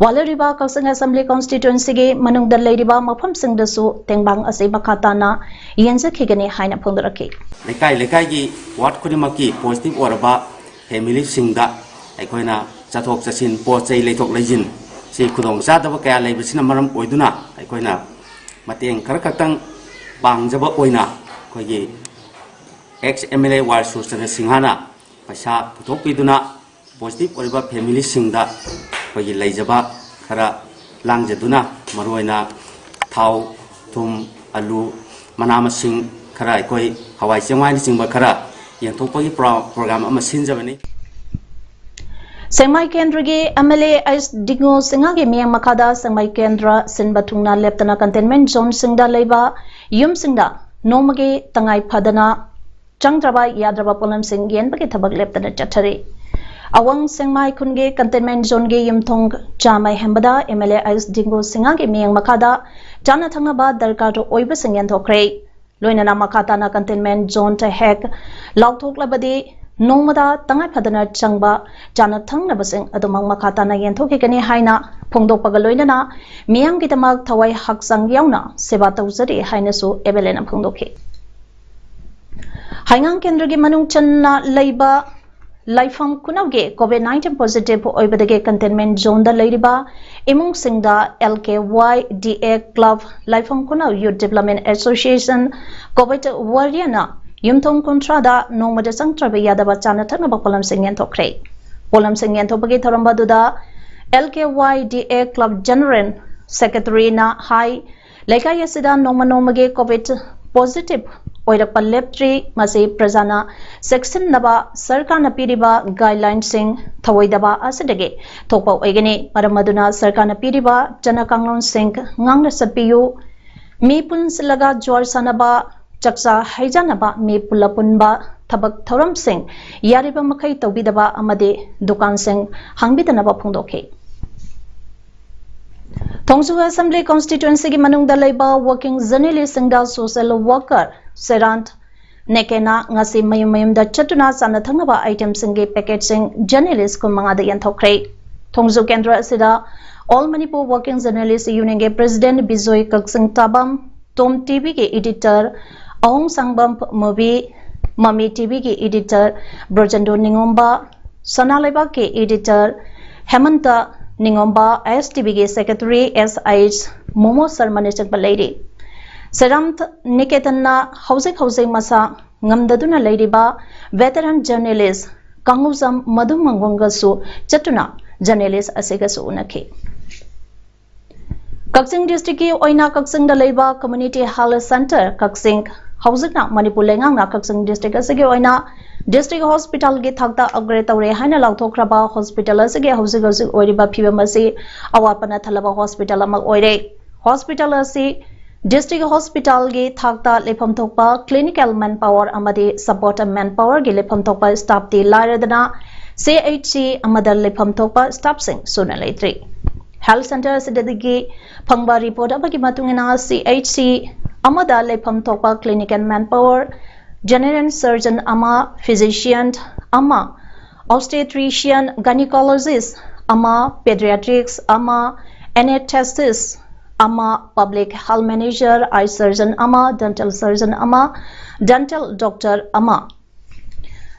ꯋꯥꯂꯔꯤꯕ ꯀꯛꯆꯤꯡ ꯑꯦꯁꯦꯝꯕ꯭ꯂꯤ ꯀꯣꯟꯁꯇꯤꯇ꯭ꯋꯦꯟꯁꯤꯒꯤ ꯃꯅꯨꯡꯗ ꯂꯩꯔꯤꯕ ꯃꯐꯝꯁꯤꯡꯗꯁꯨ ꯇꯦꯡꯕꯥꯡ ꯑꯁꯤ ꯃꯈꯥ ꯇꯥꯅ ꯌꯦꯟꯖꯈꯤꯒꯅꯤ ꯍꯥꯏꯅ ꯐꯣꯡꯗꯣꯔꯛꯈꯤ꯫ ꯂꯩꯀꯥꯏ ꯂꯩꯀꯥꯏꯒꯤ ꯋꯥꯔꯗ ꯈꯨꯗꯤꯡꯃꯛꯀꯤ ꯄꯣꯖꯤꯇꯤꯚ ꯑꯣꯏꯔꯕ ꯐꯦꯃꯤꯂꯤꯁꯤꯡꯗ ꯑꯩꯈꯣꯏꯅ ꯆꯠꯊꯣꯛ ꯆꯠꯁꯤꯟ, ꯄꯣꯠ ꯆꯩ ꯂꯩꯊꯣꯛ ꯂꯩꯁꯤꯟ ꯁꯤ ꯈꯨꯗꯣꯡ ꯆꯥꯗꯕ ꯀꯌꯥ ꯂꯩꯕꯁꯤꯅ ꯃꯔꯝ ꯑꯣꯏꯗꯨꯅ ꯑꯩꯈꯣꯏꯅ ꯃꯇꯦꯡ ꯈꯔ ꯈꯛꯇꯪ ꯄꯥꯡꯖꯕ ꯑꯣꯏꯅ ꯑꯩꯈꯣꯏꯒꯤ ꯑꯦꯛꯁ ꯑꯦꯝ ꯑꯦꯜ ꯑꯦ ꯋꯥꯏ ꯁꯨꯔꯆꯟꯗ꯭ꯔ ꯁꯤꯡꯍꯅ ꯄꯩꯁꯥ ꯄꯨꯊꯣꯛꯄꯤꯗꯨꯅ ꯄꯣꯖꯤꯇꯤꯚ ꯑꯣꯏꯔꯤꯕ ꯐꯦꯃꯤꯂꯤꯁꯤꯡꯗ ꯑꯩꯈꯣꯏꯒꯤ ꯂꯩꯖꯕ ꯈꯔ ꯂꯥꯡꯖꯗꯨꯅ, ꯃꯔꯨꯑꯣꯏꯅ ꯊꯥꯎ, ꯊꯨꯝ, ꯑꯂꯨ, ꯃꯅꯥ ꯃꯁꯤꯡ ꯈꯔ, ꯑꯩꯈꯣꯏ ꯍꯋꯥꯏ ꯆꯦꯡꯋꯥꯏꯅꯆꯤꯡꯕ ꯈꯔ ꯌꯦꯟꯊꯣꯛꯄꯒꯤ ꯄ꯭ꯔꯣ-, ꯄ꯭ꯔꯣꯒ꯭ꯔꯥꯝ ꯑꯃ ꯁꯤꯟꯖꯕꯅꯤ꯫ ꯁꯦꯡꯃꯥꯏ ꯀꯦꯟꯗ꯭ꯔꯒꯤ ꯑꯦꯝ ꯑꯦꯜ ꯑꯦ ꯑꯩꯆ ꯗꯤꯡꯒꯣ ꯁꯤꯡꯍꯒꯤ ꯃꯤꯠꯌꯦꯡ ꯃꯈꯥꯗ ꯁꯦꯡꯃꯥꯏ ꯀꯦꯟꯗ꯭ꯔ ꯁꯤꯟꯕ ꯊꯨꯡꯅ ꯂꯦꯞꯇꯅ ꯀꯟꯇꯦꯟꯃꯦꯟꯠ ꯖꯣꯟꯁꯤꯡꯗ ꯂꯩꯕ ꯌꯨꯝꯁꯤꯡꯗ ꯅꯣꯡꯃꯒꯤ ꯇꯉꯥꯏ ꯐꯗꯅ ꯆꯪꯗ꯭ꯔꯕ ꯌꯥꯗ꯭ꯔꯕ ꯄꯣꯠꯂꯝꯁꯤꯡ ꯌꯦꯟꯕꯒꯤ ꯊꯕꯛ ꯂꯦꯞꯇꯅ ꯆꯠꯊꯔꯤ꯫ ꯑꯋꯥꯡ ꯁꯦꯡꯃꯥꯏ ꯈꯨꯟꯒꯤ ꯀꯟꯇꯦꯟꯃꯦꯟꯠ ꯖꯣꯟꯒꯤ ꯌꯨꯝꯊꯣꯡ ꯆꯥꯝꯃ ꯍꯦꯟꯕꯗ ꯑꯦꯝ ꯑꯦꯜ ꯑꯦ ꯑꯩꯆ ꯗꯤꯡꯒꯣ ꯁꯤꯡꯍꯒꯤ ꯃꯤꯠꯌꯦꯡ ꯃꯈꯥꯗ ꯆꯥꯅ ꯊꯛꯅꯕ ꯗꯔꯀꯥꯔ ꯑꯣꯏꯕꯁꯤꯡ ꯌꯦꯟꯊꯣꯛꯈ꯭ꯔꯦ꯫ ꯂꯣꯏꯅꯅ ꯃꯈꯥ ꯇꯥꯅ containment zone ꯇ ꯍꯦꯛ ꯂꯥꯎꯊꯣꯛꯂꯕꯗꯤ ꯅꯣꯡꯃꯗ ꯇꯉꯥꯏ ꯐꯗꯅ ꯆꯪꯕ ꯆꯥꯅ ꯊꯛꯅꯕꯁꯤꯡ ꯑꯗꯨꯃꯛ ꯃꯈꯥ ꯇꯥꯅ ꯌꯦꯟꯊꯣꯛꯈꯤꯒꯅꯤ ꯍꯥꯏꯅ ꯐꯣꯡꯗꯣꯛꯄꯒ ꯂꯣꯏꯅꯅ ꯃꯤꯌꯥꯝꯒꯤꯗꯃꯛ ꯊꯋꯥꯏ ꯍꯛꯆꯥꯡ ꯌꯥꯎꯅ ꯁꯦꯕꯥ ꯇꯧꯖꯔꯤ ꯍꯥꯏꯅꯁꯨ ꯑꯦꯝ ꯑꯦꯜ ꯑꯦꯅ ꯐꯣꯡꯗꯣꯛꯈꯤ꯫ ꯍꯩꯉꯥꯡ ꯀꯦꯟꯗ꯭ꯔꯒꯤ ꯃꯅꯨꯡ ꯆꯟꯅ ꯂꯩꯕ ꯂꯥꯏꯐꯝ ꯈꯨꯅꯧꯒꯤ COVID nineteen positive ꯑꯣꯏꯕꯗꯒꯤ containment zone ꯗ ꯂꯩꯔꯤꯕ ꯏꯃꯨꯡꯁꯤꯡꯗ L K Y D A club, ꯂꯥꯏꯐꯝ ꯈꯨꯅꯧ Youth Development Association, COVID warrior ꯅ ꯌꯨꯝꯊꯣꯡ ꯀꯨꯟꯊ꯭ꯔꯥꯗ ꯅꯣꯡꯃꯗ ꯆꯪꯗ꯭ꯔꯕ ꯌꯥꯗꯕ ꯆꯥꯅ ꯊꯛꯅꯕ ꯄꯣꯠꯂꯝꯁꯤꯡ ꯌꯦꯟꯊꯣꯛꯈ꯭ꯔꯦ꯫ ꯄꯣꯠꯂꯝꯁꯤꯡ ꯌꯦꯟꯊꯣꯛꯄꯒꯤ ꯊꯧꯔꯝ ꯑꯗꯨꯗ L K Y D A club general secretary ꯅ ꯍꯥꯏ, ꯂꯩꯀꯥꯏ ꯑꯁꯤꯗ ꯅꯣꯡꯃ ꯅꯣꯡꯃꯒꯤ COVID positive ꯑꯣꯏꯔꯛꯄ ꯂꯦꯞꯇ꯭ꯔꯤ꯫ ꯃꯁꯤ ꯄ꯭ꯔꯖꯥꯅ ꯆꯦꯛꯁꯤꯟꯅꯕ ꯁꯔꯀꯥꯔꯅ ꯄꯤꯔꯤꯕ guideline ꯁꯤꯡ ꯊꯧꯑꯣꯏꯗꯕ ꯑꯁꯤꯗꯒꯤ ꯊꯣꯛꯄ ꯑꯣꯏꯒꯅꯤ꯫ ꯃꯔꯝ ꯑꯗꯨꯅ ꯁꯔꯀꯥꯔꯅ ꯄꯤꯔꯤꯕ ꯆꯠꯅ ꯀꯥꯡꯂꯣꯟꯁꯤꯡ ꯉꯥꯛꯅ ꯆꯠꯄꯤꯌꯨ꯫ ꯃꯤ ꯄꯨꯟꯁꯤꯜꯂꯒ ꯖ꯭ꯋꯥꯔ ꯁꯥꯟꯅꯕ, ꯆꯥꯛꯆꯥ ꯍꯩꯖꯥꯟꯅꯕ, ꯃꯤ ꯄꯨꯜꯂ ꯄꯨꯟꯕ ꯊꯕꯛ ꯊꯧꯔꯝꯁꯤꯡ ꯌꯥꯔꯤꯕ ꯃꯈꯩ ꯇꯧꯕꯤꯗꯕ ꯑꯃꯗꯤ ꯗꯨꯀꯥꯟꯁꯤꯡ ꯍꯥꯡꯕꯤꯗꯅꯕ ꯐꯣꯡꯗꯣꯛꯈꯤ꯫ ꯊꯣꯡꯖꯨ Assembly Constituency ꯒꯤ ꯃꯅꯨꯡꯗ ꯂꯩꯕ working journalist ꯁꯤꯡꯗ social worker ꯁꯦꯔꯥꯟ ꯅꯦꯀꯦꯅ ꯉꯁꯤ ꯃꯌꯨꯝ ꯃꯌꯨꯝꯗ ꯆꯠꯇꯨꯅ ꯆꯥꯅ ꯊꯛꯅꯕ item ꯁꯤꯡꯒꯤ packet ꯁꯤꯡ journalist ꯀꯨꯟꯃꯉꯥꯗ ꯌꯦꯟꯊꯣꯛꯈ꯭ꯔꯦ꯫ ꯊꯣꯡꯖꯨ ꯀꯦꯟꯗ꯭ꯔ ꯑꯁꯤꯗ All Manipur Working Journalist Union ꯒꯤ president ꯕꯤꯖꯣꯏ ꯀꯛꯆꯤꯡ ꯇꯥꯕꯝ, ꯇꯣꯝ ꯇꯤꯚꯤꯒꯤ editor ꯑꯍꯣꯡ ꯁꯥꯡꯕꯝ ꯃꯨꯕꯤ, ꯃꯃꯤ ꯇꯤꯚꯤꯒꯤ editor ꯕ꯭ꯔꯣꯖꯦꯟꯗ꯭ꯔꯣ ꯅꯤꯉꯣꯝꯕ, ꯁꯅꯥ ꯂꯩꯕꯥꯛꯀꯤ editor ꯍꯦꯃꯟꯇ ꯅꯤꯉꯣꯝꯕ, ꯑꯥꯏ ꯑꯦꯁ ꯇꯤꯚꯤꯒꯤ secretary ꯑꯦꯁ ꯑꯩꯆ ꯃꯣꯃꯣ ꯁꯔꯃꯅꯆꯤꯡꯕ ꯂꯩꯔꯤ꯫ ꯁꯦꯔꯥꯝ ꯅꯤꯀꯦꯇꯟꯅ ꯍꯧꯖꯤꯛ ꯍꯧꯖꯤꯛ ꯃꯁꯥ ꯉꯝꯗꯗꯨꯅ ꯂꯩꯔꯤꯕ veteran journalist ꯀꯥꯡꯉꯨꯖꯝ ꯃꯙꯨ ꯃꯪꯒꯣꯡꯒꯁꯨ ꯆꯠꯇꯨꯅ journalist ꯑꯁꯤꯒꯁꯨ ꯎꯅꯈꯤ꯫ ꯀꯛꯆꯤꯡ district ꯀꯤ ꯑꯣꯏꯅ ꯀꯛꯆꯤꯡꯗ ꯂꯩꯕ Community Health Centre ꯀꯛꯆꯤꯡ, ꯍꯧꯖꯤꯛꯅ ꯃꯅꯤꯄꯨꯔ ꯂꯩꯉꯥꯛꯅ ꯀꯛꯆꯤꯡ district ꯑꯁꯤꯒꯤ ꯑꯣꯏꯅ district hospital ꯒꯤ ꯊꯥꯛꯇ upgrade ꯇꯧꯔꯦ ꯍꯥꯏꯅ ꯂꯥꯎꯊꯣꯛꯈ꯭ꯔꯕ hospital ꯑꯁꯤꯒꯤ ꯍꯧꯖꯤꯛ ꯍꯧꯖꯤꯛ ꯑꯣꯏꯔꯤꯕ ꯐꯤꯕꯝ ꯑꯁꯤ ꯑꯋꯥꯠꯄꯅ ꯊꯜꯂꯕ hospital ꯑꯃ ꯑꯣꯏꯔꯦ꯫ Hospital ꯑꯁꯤ district hospital ꯒꯤ ꯊꯥꯛꯇ ꯂꯩꯐꯝ ꯊꯣꯛꯄ clinical manpower ꯑꯃꯗꯤ support manpower ꯒꯤ ꯂꯩꯐꯝ ꯊꯣꯛꯄ staff ꯇꯤ ꯂꯥꯏꯔꯗꯅ, C H C ꯑꯃꯗ ꯂꯩꯐꯝ ꯊꯣꯛꯄ staff ꯁꯤꯡ ꯁꯨꯅ ꯂꯩꯇ꯭ꯔꯤ꯫ Health centre ꯑꯁꯤꯗꯒꯤ ꯐꯪꯕ report ꯑꯃꯒꯤ ꯃꯇꯨꯡ ꯏꯟꯅ, C H C ꯑꯃꯗ ꯂꯩꯐꯝ ꯊꯣꯛꯄ clinical manpower, general surgeon ꯑꯃ, physician ꯑꯃ, obstetrician gynecologist ꯑꯃ, pediatrics ꯑꯃ, anesthetist ꯑꯃ, public health manager, eye surgeon ꯑꯃ, dental surgeon ꯑꯃ, dental doctor ꯑꯃ꯫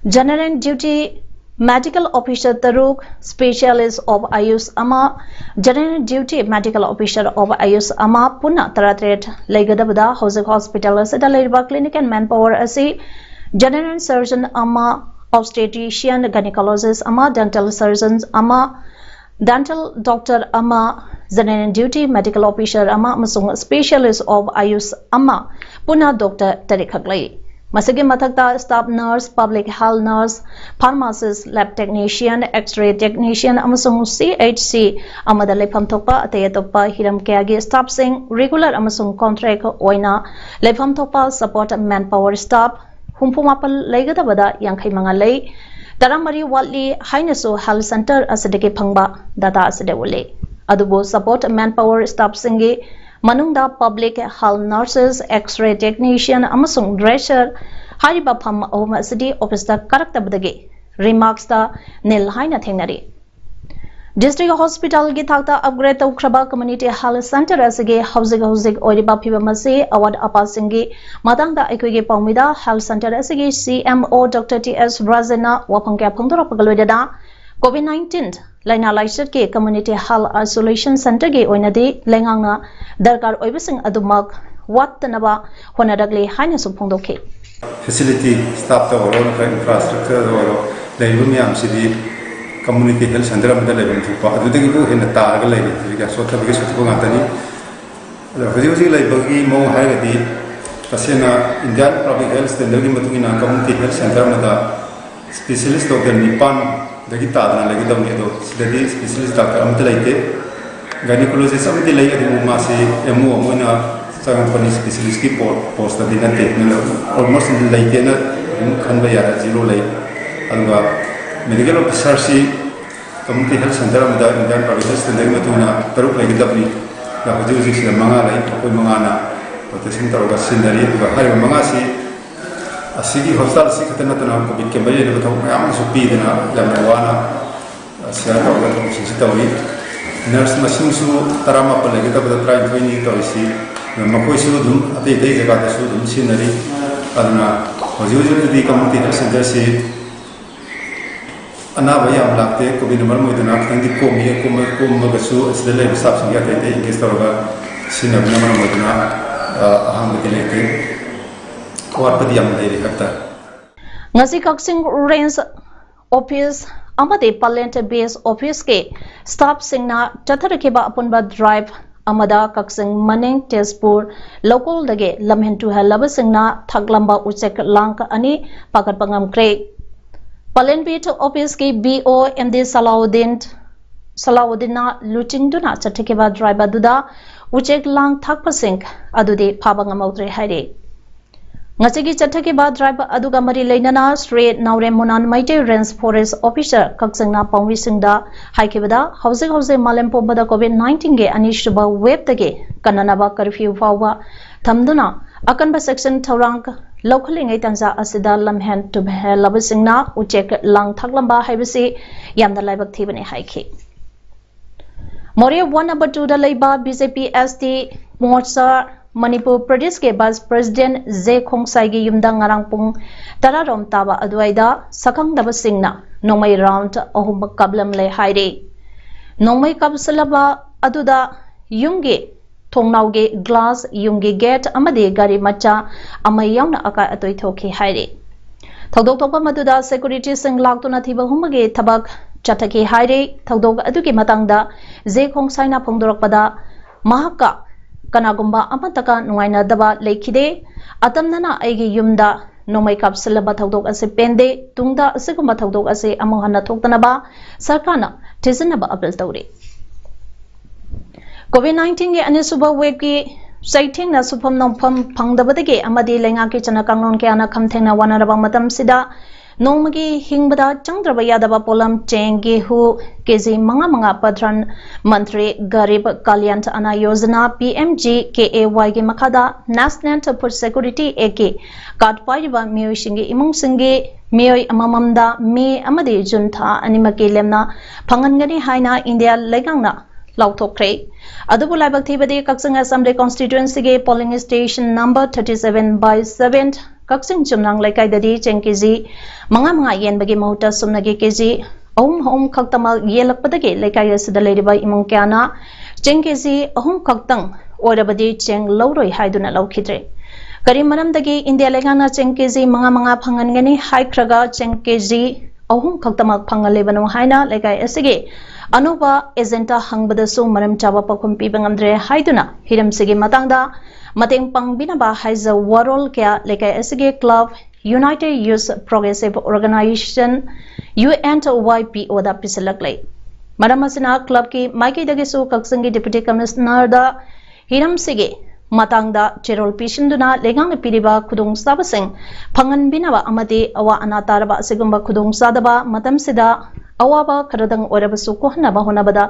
General duty medical officer ꯇꯔꯨꯛ, specialist of AYUSH ꯑꯃ, general duty medical officer of AYUSH ꯑꯃ, ꯄꯨꯟꯅ ꯇꯔꯥꯇꯔꯦꯠ ꯂꯩꯒꯗꯕꯗ ꯍꯧꯖꯤꯛ hospital ꯑꯁꯤꯗ ꯂꯩꯔꯤꯕ clinical manpower ꯑꯁꯤ general surgeon ꯑꯃ, obstetrician gynecologist ꯑꯃ, dental surgeon ꯑꯃ, dental doctor ꯑꯃ, general duty medical officer ꯑꯃ ꯑꯃꯁꯨꯡ specialist of AYUSH ꯑꯃ, ꯄꯨꯟꯅ doctor ꯇꯔꯦꯠ ꯈꯛ ꯂꯩ꯫ ꯃꯁꯤꯒꯤ ꯃꯊꯛꯇ staff nurse, public health nurse, pharmacist, lab technician, X-ray technician ꯑꯃꯁꯨꯡ C H C ꯑꯃꯗ ꯂꯩꯐꯝ ꯊꯣꯛꯄ ꯑꯇꯩ ꯑꯇꯣꯞꯄ ꯍꯤꯔꯝ ꯀꯌꯥꯒꯤ staffꯁꯤꯡ regular ꯑꯃꯁꯨꯡ contract ꯑꯣꯏꯅ ꯂꯩꯐꯝ ꯊꯣꯛꯄ support manpower staff ꯍꯨꯝꯐꯨ ꯃꯥꯄꯜ ꯂꯩꯒꯗꯕꯗ ꯌꯥꯡꯈꯩ ꯃꯉꯥ ꯂꯩ꯫ ꯇꯔꯥꯃꯔꯤ ꯋꯥꯠꯂꯤ ꯍꯥꯏꯅꯁꯨ health center ꯑꯁꯤꯗꯒꯤ ꯐꯪꯕ data ꯑꯁꯤꯗ ꯎꯠꯂꯤ꯫ ꯑꯗꯨꯕꯨ support manpower staffꯁꯤꯡꯒꯤ ꯃꯅꯨꯡꯗ public health nurses, X-ray technician ꯑꯃꯁꯨꯡ dresser ꯍꯥꯏꯔꯤꯕ ꯐꯝ ꯑꯍꯨꯝ ꯑꯁꯤꯗꯤ officeꯇ ꯀꯥꯔꯛꯇꯕꯗꯒꯤ remarksꯇ nil ꯍꯥꯏꯅ ꯊꯦꯡꯅꯔꯤ꯫ District hospitalꯒꯤ ꯊꯥꯛꯇ upgrade ꯇꯧꯈ꯭ꯔꯕ community health center ꯑꯁꯤꯒꯤ ꯍꯧꯖꯤꯛ ꯍꯧꯖꯤꯛ ꯑꯣꯏꯔꯤꯕ ꯐꯤꯕꯝ ꯑꯁꯤ ꯑꯋꯥꯠ ꯑꯄꯥꯁꯤꯡꯒꯤ ꯃꯇꯥꯡꯗ ꯑꯩꯈꯣꯏꯒꯤ ꯄꯥꯎꯃꯤꯗ health center ꯑꯁꯤꯒꯤ C M O Doctor T S ꯔꯥꯖꯟꯅ ꯋꯥꯐꯝ ꯀꯌꯥ ꯐꯣꯡꯗꯣꯔꯛꯄꯒ ꯂꯣꯏꯅꯅ COVID nineteen ꯂꯥꯏꯅꯥ ꯂꯥꯏꯆꯠꯀꯤ community health isolation centerꯒꯤ ꯑꯣꯏꯅꯗꯤ ꯂꯩꯉꯥꯛꯅ ꯗꯔꯀꯥꯔ ꯑꯣꯏꯕꯁꯤꯡ ꯑꯗꯨꯃꯛ ꯋꯥꯠꯇꯅꯕ ꯍꯣꯠꯅꯔꯛꯂꯤ ꯍꯥꯏꯅꯁꯨ ꯐꯣꯡꯗꯣꯛꯈꯤ꯫ Facility staffꯇ ꯑꯣꯏꯔꯣ ꯅꯠꯇ꯭ꯔꯒ infrastructureꯗ ꯑꯣꯏꯔꯣ ꯂꯩꯔꯤꯕ ꯃꯌꯥꯝꯁꯤꯗꯤ community health center ꯑꯃꯗ ꯂꯩꯐꯝ ꯊꯣꯛꯄ ꯑꯗꯨꯗꯒꯤꯕꯨ ꯍꯦꯟꯅ ꯇꯥꯔꯒ ꯂꯩꯔꯤ꯫ ꯍꯧꯖꯤꯛ ꯑꯁꯣꯠ ꯑꯄꯒꯤ ꯁꯣꯠꯊꯕ ꯉꯥꯛꯇꯅꯤ꯫ ꯑꯗꯣ ꯍꯧꯖꯤꯛ ꯍꯧꯖꯤꯛ ꯂꯩꯕꯒꯤ ꯃꯑꯣꯡ ꯍꯥꯏꯔꯒꯗꯤ ꯇꯁꯦꯡꯅ Indian Public Health Standardꯒꯤ ꯃꯇꯨꯡ ꯏꯟꯅ community health center ꯑꯃꯗ specialist doctor ꯅꯤꯄꯥꯟꯗꯒꯤ ꯇꯥꯗꯅ ꯂꯩꯒꯗꯕꯅꯤ꯫ ꯑꯗꯣ ꯁꯤꯗꯗꯤ specialist doctor ꯑꯃꯠꯇ ꯂꯩꯇꯦ꯫ Gynecologist ꯑꯃꯗꯤ ꯂꯩ, ꯑꯗꯨꯕꯨ ꯃꯥꯁꯤ M O ꯑꯃ ꯑꯣꯏꯅ ꯆꯪꯉꯛꯄꯅꯤ, specialistꯀꯤ post, postꯇꯗꯤ ꯅꯠꯇꯦ꯫ ꯑꯗꯨꯅ almost ꯂꯩꯇꯦꯅ ꯑꯗꯨꯝ ꯈꯟꯕ ꯌꯥꯔꯦ, zero ꯂꯩ꯫ ꯑꯗꯨꯒ medical officerꯁꯤ community health center ꯑꯃꯗ Indian Public Health Standardꯒꯤ ꯃꯇꯨꯡ ꯏꯟꯅ ꯇꯔꯨꯛ ꯂꯩꯒꯗꯕꯅꯤ꯫ ꯑꯗ ꯍꯧꯖꯤꯛ ꯍꯧꯖꯤꯛ ꯁꯤꯗ ꯃꯉꯥ ꯂꯩ꯫ ꯑꯩꯈꯣꯏ ꯃꯉꯥꯅ ꯔꯣꯇꯦꯁꯟ ꯇꯧꯔꯒ ꯁꯤꯖꯤꯟꯅꯔꯤ꯫ ꯑꯗꯨꯒ ꯍꯥꯏꯔꯤꯕ ꯃꯉꯥꯁꯤ ꯑꯁꯤꯒꯤ ꯍꯣꯁꯄꯤꯇꯥꯜ ꯑꯁꯤ ꯈꯛꯇ ꯅꯠꯇꯅ ꯀꯣꯚꯤꯗꯀꯤ ꯃꯔꯤ ꯂꯩꯅꯕ ꯊꯕꯛ ꯃꯌꯥꯝ ꯑꯃꯁꯨ ꯄꯤꯗꯅ ꯌꯥꯝꯅ ꯋꯥꯅ ꯁꯤꯌꯥꯔ ꯇꯧꯔꯒ ꯊꯕꯛꯁꯤꯡꯁꯤ ꯇꯧꯔꯤ꯫ ꯅꯔꯁ ꯃꯁꯤꯡꯁꯨ ꯇꯔꯥꯃꯥꯄꯜ ꯂꯩꯒꯗꯕꯗ ꯇꯔꯥꯅꯤꯊꯣꯏꯅꯤ ꯇꯧꯔꯤꯁꯤ꯫ ꯃꯈꯣꯏꯁꯨ ꯑꯗꯨꯝ ꯑꯇꯩ ꯑꯇꯩ ꯖꯒꯥꯗꯁꯨ ꯑꯗꯨꯝ ꯁꯤꯖꯤꯟꯅꯔꯤ꯫ ꯑꯗꯨꯅ ꯍꯧꯖꯤꯛ ꯍꯧꯖꯤꯛ ꯑꯗꯨꯗꯤ ꯀꯝꯃ꯭ꯌꯨꯅꯤꯇꯤ ꯍꯦꯜꯊ ꯁꯦꯟꯇꯔꯁꯤ ꯑꯅꯥꯕ ꯌꯥꯝ ꯂꯥꯛꯇꯦ꯫ ꯀꯣꯚꯤꯗꯅ ꯃꯔꯝ ꯑꯣꯏꯗꯨꯅ ꯈꯤꯇꯪꯗꯤ ꯀꯣꯝꯃꯤ꯫ ꯀꯣꯝꯃ-, ꯀꯣꯝꯃꯒꯁꯨ ꯑꯁꯤꯗ ꯂꯩꯔꯤꯕ ꯁ꯭ꯇꯥꯐꯁꯤꯡꯒꯤ ꯑꯇꯩ ꯑꯇꯩ ꯑꯦꯡꯒꯦꯖ ꯇꯧꯔꯒ ꯁꯤꯖꯤꯟꯅꯕꯅ ꯃꯔꯝ ꯑꯣꯏꯗꯨꯅ, ꯑ, ꯑꯍꯥꯡꯕꯗꯤ ꯂꯩꯇꯦ꯫ ꯑꯋꯥꯠꯄꯗꯤ ꯌꯥꯝ ꯂꯩꯔꯤ ꯍꯥꯏꯕ ꯇꯥꯔꯦ꯫ ꯉꯁꯤ ꯀꯛꯆꯤꯡ ꯔꯦꯟꯖ ꯑꯣꯐꯤꯁ ꯑꯃꯗꯤ ꯄꯂꯦꯟ ꯕꯤ ꯑꯦꯁ ꯑꯣꯐꯤꯁꯀꯤ ꯁ꯭ꯇꯥꯐꯁꯤꯡꯅ ꯆꯠꯊꯔꯛꯈꯤꯕ ꯑꯄꯨꯟꯕ ꯗ꯭ꯔꯥꯏꯚ ꯑꯃꯗ ꯀꯛꯆꯤꯡ ꯃꯅꯤꯡ ꯇꯦꯖꯄꯨꯔ ꯂꯧꯀꯣꯜꯗꯒꯤ ꯂꯝꯍꯦꯟ ꯇꯨꯍꯜꯂꯕꯁꯤꯡꯅ ꯊꯛꯂꯝꯕ ꯎꯆꯦꯛ ꯂꯥꯡ ꯑꯅꯤ ꯐꯥꯒꯠꯄ ꯉꯝꯈ꯭ꯔꯦ꯫ ꯄꯂꯦꯟ ꯕꯤꯠ ꯑꯣꯐꯤꯁꯀꯤ ꯕꯤ ꯑꯣ ꯑꯦꯝ ꯗꯤ ꯁꯂꯥꯎꯗꯤꯟ, ꯁꯂꯥꯎꯗꯤꯟꯅ ꯂꯨꯆꯤꯡꯗꯨꯅ ꯆꯠꯊꯈꯤꯕ ꯗ꯭ꯔꯥꯏꯚ ꯑꯗꯨꯗ ꯎꯆꯦꯛ ꯂꯥꯡ ꯊꯥꯛꯄꯁꯤꯡ ꯑꯗꯨꯗꯤ ꯐꯥꯕ ꯉꯝꯍꯧꯗ꯭ꯔꯦ ꯍꯥꯏꯔꯤ꯫ ꯉꯁꯤꯒꯤ ꯆꯠꯊꯈꯤꯕ ꯗ꯭ꯔꯥꯏꯚ ꯑꯗꯨꯒ ꯃꯔꯤ ꯂꯩꯅꯅ ꯁ꯭ꯔꯤ ꯅꯥꯎꯔꯦꯝ ꯃꯨꯅꯥꯟ ꯃꯩꯇꯩ ꯔꯦꯟꯖ ꯐꯣꯔꯦꯁ ꯑꯣꯐꯤꯁꯔ ꯀꯛꯆꯤꯡꯅ ꯄꯥꯎꯃꯤꯁꯤꯡꯗ ꯍꯥꯏꯈꯤꯕꯗ, ꯍꯧꯖꯤꯛ ꯍꯧꯖꯤꯛ ꯃꯥꯂꯦꯝ ꯄꯨꯝꯕꯗ ꯀꯣꯚꯤꯗ ꯅꯥꯏꯟꯇꯤꯟꯒꯤ ꯑꯅꯤꯁꯨꯕ ꯋꯦꯕꯇꯒꯤ ꯀꯟꯅꯅꯕ ꯀꯔꯐ꯭ꯌꯨ ꯐꯥꯎꯕ ꯊꯝꯗꯨꯅ ꯑꯀꯟꯕ ꯁꯦꯛꯁꯟ ꯊꯧꯔꯥꯡ ꯂꯧꯈꯠꯂꯤꯉꯩ ꯇꯥꯟꯖꯥ ꯑꯁꯤꯗ ꯂꯝꯍꯦꯟ ꯇꯨꯝꯍꯦꯜꯂꯕꯁꯤꯡꯅ ꯎꯆꯦꯛ ꯂꯥꯡ ꯊꯥꯛꯂꯝꯕ ꯍꯥꯏꯕꯁꯤ ꯌꯥꯝꯅ ꯂꯥꯏꯕꯛ ꯊꯤꯕꯅꯤ ꯍꯥꯏꯈꯤ꯫ ꯃꯣꯔꯦ ꯋꯥꯔꯗ ꯅꯝꯕꯔ ꯇꯨꯗ ꯂꯩꯕ B J P S T Morcha Manipur ꯄ꯭ꯔꯗꯦꯁꯀꯤ ꯚꯥꯏꯁ ꯄ꯭ꯔꯦꯁꯤꯗꯦꯟꯠ ꯖꯦ ꯈꯣꯡꯁꯥꯏꯒꯤ ꯌꯨꯝꯗ ꯉꯔꯥꯡ ꯄꯨꯡ ꯇꯔꯥꯔꯣꯝ ꯇꯥꯕ ꯑꯗꯨꯋꯥꯏꯗ ꯁꯛꯈꯪꯗꯕꯁꯤꯡꯅ ꯅꯣꯡꯃꯩ ꯔꯥꯎꯟꯗ ꯑꯍꯨꯝ ꯀꯥꯞꯂꯝꯂꯦ ꯍꯥꯏꯔꯤ꯫ ꯅꯣꯡꯃꯩ ꯀꯥꯞꯁꯤꯜꯂꯕ ꯑꯗꯨꯗ ꯌꯨꯝꯒꯤ ꯊꯣꯡꯅꯥꯎꯒꯤ ꯒ꯭ꯂꯥꯁ, ꯌꯨꯝꯒꯤ ꯒꯦꯠ ꯑꯃꯗꯤ ꯒꯥꯔꯤ ꯃꯆꯥ ꯑꯃ ꯌꯥꯎꯅ ꯑꯀꯥꯏ ꯑꯇꯣꯏ ꯊꯣꯛꯈꯤ ꯍꯥꯏꯔꯤ꯫ ꯊꯧꯗꯣꯛ ꯊꯣꯛꯄ ꯃꯗꯨꯗ ꯁꯦꯀꯨꯔꯤꯇꯤꯁꯤꯡ ꯂꯥꯛꯇꯨꯅ ꯊꯤꯕ ꯍꯨꯝꯕꯒꯤ ꯊꯕꯛ ꯆꯠꯊꯈꯤ ꯍꯥꯏꯔꯤ꯫ ꯊꯧꯗꯣꯛ ꯑꯗꯨꯒꯤ ꯃꯇꯥꯡꯗ ꯖꯦ ꯈꯣꯡꯁꯥꯏꯅ ꯐꯣꯡꯗꯣꯔꯛꯄꯗ, ꯃꯍꯥꯛꯀ ꯀꯅꯥꯒꯨꯝꯕ ꯑꯃꯠꯇꯒ ꯅꯨꯡꯉꯥꯏꯅꯗꯕ ꯂꯩꯈꯤꯗꯦ꯫ ꯑꯇꯝꯅꯅ ꯑꯩꯒꯤ ꯌꯨꯝꯗ ꯅꯣꯡꯃꯩ ꯀꯥꯞꯁꯤꯜꯂꯕ ꯊꯧꯗꯣꯛ ꯑꯁꯤ ꯄꯦꯟꯗꯦ꯫ ꯇꯨꯡꯗ ꯑꯁꯤꯒꯨꯝꯕ ꯊꯧꯗꯣꯛ ꯑꯁꯤ ꯑꯃꯨꯛ ꯍꯟꯅ ꯊꯣꯛꯇꯅꯕ ꯁꯔꯀꯥꯔꯅ ꯊꯤꯖꯤꯟꯅꯕ ꯑꯄꯤꯜ ꯇꯧꯔꯤ꯫ ꯀꯣꯚꯤꯗ ꯅꯥꯏꯟꯇꯤꯟꯒꯤ ꯑꯅꯤꯁꯨꯕ ꯋꯦꯕꯀꯤ ꯆꯩꯊꯦꯡꯅ ꯁꯨꯐꯝ ꯅꯣꯝꯐꯝ ꯐꯪꯗꯕꯗꯒꯤ ꯑꯃꯗꯤ ꯂꯩꯉꯥꯛꯀꯤ ꯆꯠꯅ ꯀꯥꯡꯂꯣꯟ ꯀꯌꯥꯅ ꯈꯝꯊꯦꯡꯅ ꯋꯥꯅꯔꯕ ꯃꯇꯝꯁꯤꯗ ꯅꯣꯡꯃꯒꯤ ꯍꯤꯡꯕꯗ ꯆꯪꯗ꯭ꯔꯕ ꯌꯥꯗꯕ ꯄꯣꯠꯂꯝ ꯆꯦꯡ, ꯒꯦꯍꯨ, ꯀꯦꯖꯤ ꯃꯉꯥ ꯃꯉꯥ ꯄ꯭ꯔꯙꯥꯟ ꯃꯟꯇ꯭ꯔꯤ ꯒꯔꯤꯕ ꯀꯜꯌꯥꯟ ꯑꯅꯥ Yojana, P M G K A Y ꯒꯤ ꯃꯈꯥꯗ National Food Security Act ꯀꯤ card ꯄꯥꯏꯔꯤꯕ ꯃꯤꯑꯣꯏꯁꯤꯡꯒꯤ ꯏꯃꯨꯡꯁꯤꯡꯒꯤ ꯃꯤꯑꯣꯏ ꯑꯃꯃꯝꯗ ꯃꯦ ꯑꯃꯗꯤ ꯖꯨꯟ ꯊꯥ ꯑꯅꯤꯃꯛꯀꯤ ꯂꯦꯝꯅ ꯐꯪꯍꯟꯒꯅꯤ ꯍꯥꯏꯅ ꯏꯟꯗꯤꯌꯥ ꯂꯩꯉꯥꯛꯅ ꯂꯥꯎꯊꯣꯛꯈ꯭ꯔꯦ꯫ ꯑꯗꯨꯕꯨ ꯂꯥꯏꯕꯛ ꯊꯤꯕꯗꯤ ꯀꯛꯆꯤꯡ Assembly Constituency ꯒꯤ polling station number thirty seven by seven ꯀꯛꯆꯤꯡ ꯆꯨꯝꯅꯥꯡ ꯂꯩꯀꯥꯏꯗꯗꯤ ꯆꯦꯡ ꯀꯦꯖꯤ ꯃꯉꯥ ꯃꯉꯥ ꯌꯦꯟꯕꯒꯤ ꯃꯍꯨꯠꯇ ꯁꯨꯞꯅꯒꯤ ꯀꯦꯖꯤ ꯑꯍꯨꯝ ꯑꯍꯨꯝ ꯈꯛꯇꯃꯛ ꯌꯦꯜꯂꯛꯄꯗꯒꯤ ꯂꯩꯀꯥꯏ ꯑꯁꯤꯗ ꯂꯩꯔꯤꯕ ꯏꯃꯨꯡ ꯀꯌꯥꯅ ꯆꯦꯡ ꯀꯦꯖꯤ ꯑꯍꯨꯝ ꯈꯛꯇꯪ ꯑꯣꯏꯔꯕꯗꯤ ꯆꯦꯡ ꯂꯧꯔꯣꯏ ꯍꯥꯏꯗꯨꯅ ꯂꯧꯈꯤꯗ꯭ꯔꯦ꯫ ꯀꯔꯤ ꯃꯔꯝꯗꯒꯤ ꯏꯟꯗꯤꯌꯥ ꯂꯩꯉꯥꯛꯅ ꯆꯦꯡ ꯀꯦꯖꯤ ꯃꯉꯥ ꯃꯉꯥ ꯐꯪꯍꯟꯒꯅꯤ ꯍꯥꯏꯈ꯭ꯔꯒ ꯆꯦꯡ ꯀꯦꯖꯤ ꯑꯍꯨꯝ ꯈꯛꯇꯃꯛ ꯐꯪꯍꯜꯂꯤꯕꯅꯣ ꯍꯥꯏꯅ ꯂꯩꯀꯥꯏ ꯑꯁꯤꯒꯤ ꯑꯅꯧꯕ agent ꯇ ꯍꯪꯕꯗꯁꯨ ꯃꯔꯝ ꯆꯥꯕ ꯄꯥꯎꯈꯨꯝ ꯄꯤꯕ ꯉꯝꯗ꯭ꯔꯦ ꯍꯥꯏꯗꯨꯅ ꯍꯤꯔꯝꯁꯤꯒꯤ ꯃꯇꯥꯡꯗ ꯃꯇꯦꯡ ꯄꯥꯡꯕꯤꯅꯕ ꯍꯥꯏꯖ ꯋꯥꯔꯣꯜ ꯀꯌꯥ ꯂꯩꯀꯥꯏ ꯑꯁꯤꯒꯤ club United Youth Progressive Organization, U N Y P O ꯗ ꯄꯤꯁꯤꯜꯂꯛꯂꯦ꯫ ꯃꯔꯝ ꯑꯁꯤꯅ club ꯀꯤ ꯃꯥꯏꯀꯩꯗꯒꯤꯁꯨ ꯀꯛꯆꯤꯡꯒꯤ Deputy Commissioner ꯗ ꯍꯤꯔꯝꯁꯤꯒꯤ ꯃꯇꯥꯡꯗ ꯆꯦꯔꯣꯜ ꯄꯤꯁꯤꯟꯗꯨꯅ ꯂꯩꯉꯥꯛꯅ ꯄꯤꯔꯤꯕ ꯈꯨꯗꯣꯡꯆꯥꯕꯁꯤꯡ ꯐꯪꯍꯟꯕꯤꯅꯕ ꯑꯃꯗꯤ ꯑꯋꯥ ꯑꯅꯥ ꯇꯥꯔꯕ ꯑꯁꯤꯒꯨꯝꯕ ꯈꯨꯗꯣꯡꯆꯥꯗꯕ ꯃꯇꯝꯁꯤꯗ ꯑꯋꯥꯕ ꯈꯔꯗꯪ ꯑꯣꯏꯔꯕꯁꯨ ꯀꯣꯛꯍꯟꯅꯕ ꯍꯣꯠꯅꯕꯗ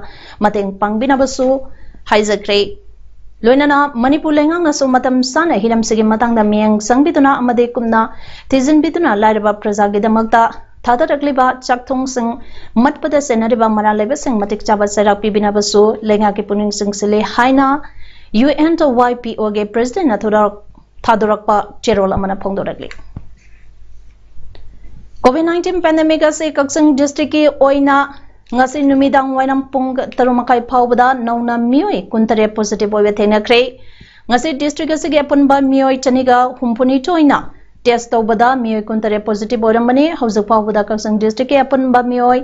ꯃꯇꯦꯡ ꯄꯥꯡꯕꯤꯅꯕꯁꯨ ꯍꯥꯏꯖꯈ꯭ꯔꯦ꯫ ꯂꯣꯏꯅꯅ ꯃꯅꯤꯄꯨꯔ ꯂꯩꯉꯥꯛꯅꯁꯨ ꯃꯇꯝ ꯆꯥꯅ ꯍꯤꯔꯝꯁꯤꯒꯤ ꯃꯇꯥꯡꯗ ꯃꯤꯠꯌꯦꯡ ꯆꯪꯕꯤꯗꯨꯅ ꯑꯃꯗꯤ ꯀꯨꯞꯅ ꯊꯤꯖꯤꯟꯕꯤꯗꯨꯅ ꯂꯥꯏꯔꯕ ꯄ꯭ꯔꯖꯥꯒꯤꯗꯃꯛꯇ ꯊꯥꯗꯔꯛꯂꯤꯕ ꯆꯥꯛꯊꯣꯡꯁꯤꯡ ꯃꯠꯄꯗ ꯆꯦꯟꯅꯔꯤꯕ ꯃꯔꯥꯜ ꯂꯩꯕꯁꯤꯡ ꯃꯇꯤꯛ ꯆꯥꯕ ꯆꯩꯔꯥꯛ ꯄꯤꯕꯤꯅꯕꯁꯨ ꯂꯩꯉꯥꯛꯀꯤ ꯄꯨꯛꯅꯤꯡ ꯆꯤꯡꯁꯤꯜꯂꯤ ꯍꯥꯏꯅ U N Y P O ꯒꯤ President ꯅ ꯊꯣꯔꯛ-, ꯊꯥꯗꯣꯔꯛꯄ ꯆꯦꯔꯣꯜ ꯑꯃꯅ ꯐꯣꯡꯗꯣꯔꯛꯂꯤ꯫ COVID nineteen pandemic ꯑꯁꯤ ꯀꯛꯆꯤꯡ district ꯀꯤ ꯑꯣꯏꯅ ꯉꯁꯤ ꯅꯨꯃꯤꯗꯥꯡ ꯋꯥꯏꯔꯝ ꯄꯨꯡ ꯇꯔꯨꯛ ꯃꯈꯥꯏ ꯐꯥꯎꯕꯗ ꯅꯧꯅ ꯃꯤꯑꯣꯏ ꯀꯨꯟꯇꯔꯦꯠ positive ꯑꯣꯏꯕ ꯊꯦꯡꯅꯈ꯭ꯔꯦ꯫ ꯉꯁꯤ district ꯑꯁꯤꯒꯤ ꯑꯄꯨꯟꯕ ꯃꯤꯑꯣꯏ ꯆꯅꯤꯒ ꯍꯨꯝꯐꯨꯅꯤꯊꯣꯏꯅ test ꯇꯧꯕꯗ ꯃꯤꯑꯣꯏ ꯀꯨꯟꯇꯔꯦꯠ positive ꯑꯣꯏꯔꯝꯕꯅꯤ꯫ ꯍꯧꯖꯤꯛ ꯐꯥꯎꯕꯗ ꯀꯛꯆꯤꯡ district ꯀꯤ ꯑꯄꯨꯟꯕ ꯃꯤꯑꯣꯏ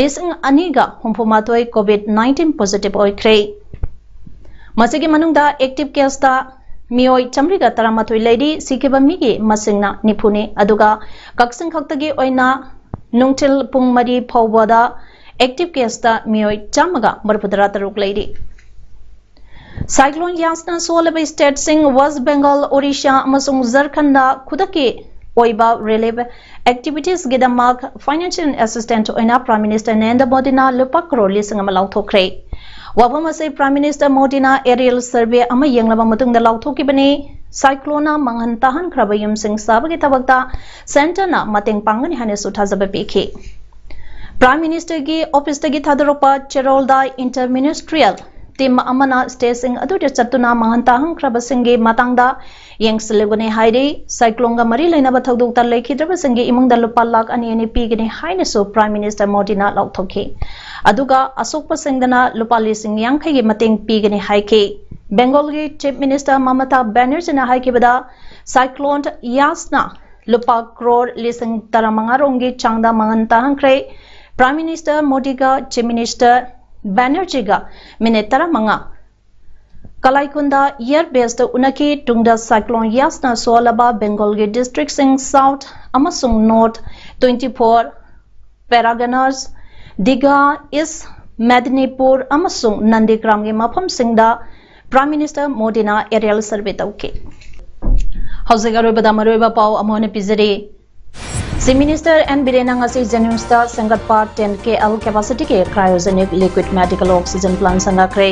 ꯂꯤꯁꯤꯡ ꯑꯅꯤꯒ ꯍꯨꯝꯐꯨ ꯃꯥꯊꯣꯏ COVID nineteen positive ꯑꯣꯏꯈ꯭ꯔꯦ꯫ ꯃꯁꯤꯒꯤ ꯃꯅꯨꯡꯗ active case ꯇ ꯃꯤꯑꯣꯏ ꯆꯥꯃꯔꯤꯒ ꯇꯔꯥꯃꯥꯊꯣꯏ ꯂꯩꯔꯤ꯫ ꯁꯤꯈꯤꯕ ꯃꯤꯒꯤ ꯃꯁꯤꯡꯅ ꯅꯤꯐꯨꯅꯤ꯫ ꯑꯗꯨꯒ ꯀꯛꯆꯤꯡ ꯈꯛꯇꯒꯤ ꯑꯣꯏꯅ ꯅꯨꯡꯊꯤꯜ ꯄꯨꯡ ꯃꯔꯤ ꯐꯥꯎꯕꯗ active case ꯇ ꯃꯤꯑꯣꯏ ꯆꯥꯝꯃꯒ ꯃꯔꯤꯐꯨꯇꯔꯥ ꯇꯔꯨꯛ ꯂꯩꯔꯤ꯫ Cyclone ꯌꯥꯁꯅ ꯁꯣꯛꯍꯜꯂꯕ state ꯁꯤꯡ West Bengal, Odisha ꯑꯃꯁꯨꯡ ꯖꯔꯈꯟꯗ ꯈꯨꯗꯛꯀꯤ ꯑꯣꯏꯕ relief activities ꯒꯤꯗꯃꯛ financial assistance ꯑꯣꯏꯅ Prime Minister ꯅꯔꯦꯟꯗ꯭ꯔ ꯃꯣꯗꯤꯅ ꯂꯨꯄꯥ ꯀꯔꯣꯔ ꯂꯤꯁꯤꯡ ꯑꯃ ꯂꯥꯎꯊꯣꯛꯈ꯭ꯔꯦ꯫ ꯋꯥꯐꯝ ꯑꯁꯤ Prime Minister ꯃꯣꯗꯤꯅ aerial survey ꯑꯃ ꯌꯦꯡꯂꯕ ꯃꯇꯨꯡꯗ ꯂꯥꯎꯊꯣꯛꯈꯤꯕꯅꯤ꯫ Cyclone ꯅ ꯃꯥꯡꯍꯟ ꯇꯥꯍꯟꯈ꯭ꯔꯕ ꯌꯨꯝꯁꯤꯡ ꯁꯥꯕꯒꯤ ꯊꯕꯛꯇ Centre ꯅ ꯃꯇꯦꯡ ꯄꯥꯡꯒꯅꯤ ꯍꯥꯏꯅꯁꯨ ꯊꯥꯖꯕ ꯄꯤꯈꯤ꯫ Prime Minister ꯒꯤ office ꯇꯒꯤ ꯊꯥꯗꯣꯔꯛꯄ ꯆꯦꯔꯣꯜꯗ inter ministerial team ꯑꯃꯅ state ꯁꯤꯡ ꯑꯗꯨꯗ ꯆꯠꯇꯨꯅ ꯃꯥꯡꯍꯟ ꯇꯥꯍꯟꯈ꯭ꯔꯕꯁꯤꯡꯒꯤ ꯃꯇꯥꯡꯗ ꯌꯦꯡꯁꯤꯜꯂꯨꯒꯅꯤ ꯍꯥꯏꯔꯤ꯫ Cyclone ꯒ ꯃꯔꯤ ꯂꯩꯅꯕ ꯊꯧꯗꯣꯛꯇ ꯂꯩꯈꯤꯗ꯭ꯔꯕꯁꯤꯡꯒꯤ ꯏꯃꯨꯡꯗ ꯂꯨꯄꯥ ꯂꯥꯈ ꯑꯅꯤ ꯑꯅꯤ ꯄꯤꯒꯅꯤ ꯍꯥꯏꯅꯁꯨ Prime Minister ꯃꯣꯗꯤꯅ ꯂꯥꯎꯊꯣꯛꯈꯤ꯫ ꯑꯗꯨꯒ ꯑꯁꯣꯛꯄꯁꯤꯡꯗꯅ ꯂꯨꯄꯥ ꯂꯤꯁꯤꯡ ꯌꯥꯡꯈꯩꯒꯤ ꯃꯇꯦꯡ ꯄꯤꯒꯅꯤ ꯍꯥꯏꯈꯤ꯫ ꯕꯦꯡꯒꯣꯜꯒꯤ Chief Minister ꯃꯃꯇꯥ ꯕꯦꯅꯔꯖꯤꯅ ꯍꯥꯏꯈꯤꯕꯗ, Cyclone ꯌꯥꯁꯅ ꯂꯨꯄꯥ ꯀ꯭ꯔꯣꯔ ꯂꯤꯁꯤꯡ ꯇꯔꯥꯃꯉꯥ ꯔꯣꯝꯒꯤ ꯆꯥꯡꯗ ꯃꯥꯡꯍꯟ ꯇꯥꯍꯟꯈ꯭ꯔꯦ꯫ Prime Minister ꯃꯣꯗꯤꯒ Chief Minister ꯕꯦꯅꯔꯖꯤꯒ ꯃꯤꯅꯤꯠ ꯇꯔꯥꯃꯉꯥ ꯀꯂꯥꯏꯀꯨꯟꯗ air base ꯇ ꯎꯅꯈꯤ꯫ ꯇꯨꯡꯗ Cyclone ꯌꯥꯁꯅ ꯁꯣꯛꯍꯜꯂꯕ ꯕꯦꯡꯒꯣꯜꯒꯤ district ꯁꯤꯡ South ꯑꯃꯁꯨꯡ North twenty four Parganas, Digha, East Medinipur ꯑꯃꯁꯨꯡ ꯅꯟꯗꯤꯒ꯭ꯔꯥꯝꯒꯤ ꯃꯐꯝꯁꯤꯡꯗ Prime Minister ꯃꯣꯗꯤꯅ aerial survey ꯇꯧꯈꯤ꯫ ꯍꯧꯖꯤꯛ ꯑꯔꯣꯏꯕꯗ ꯃꯔꯨꯑꯣꯏꯕ ꯄꯥꯎ ꯑꯃꯨꯛ ꯍꯟꯅ ꯄꯤꯖꯔꯤ꯫ Chief Minister ꯑꯦꯟ ꯕꯤꯔꯦꯟꯅ ꯉꯁꯤ JNIMS ꯇ ꯁꯦꯝꯒꯠꯄ ten K L capacity ꯒꯤ cryogenic liquid medical oxygen plant ꯁꯪꯒꯥꯈ꯭ꯔꯦ꯫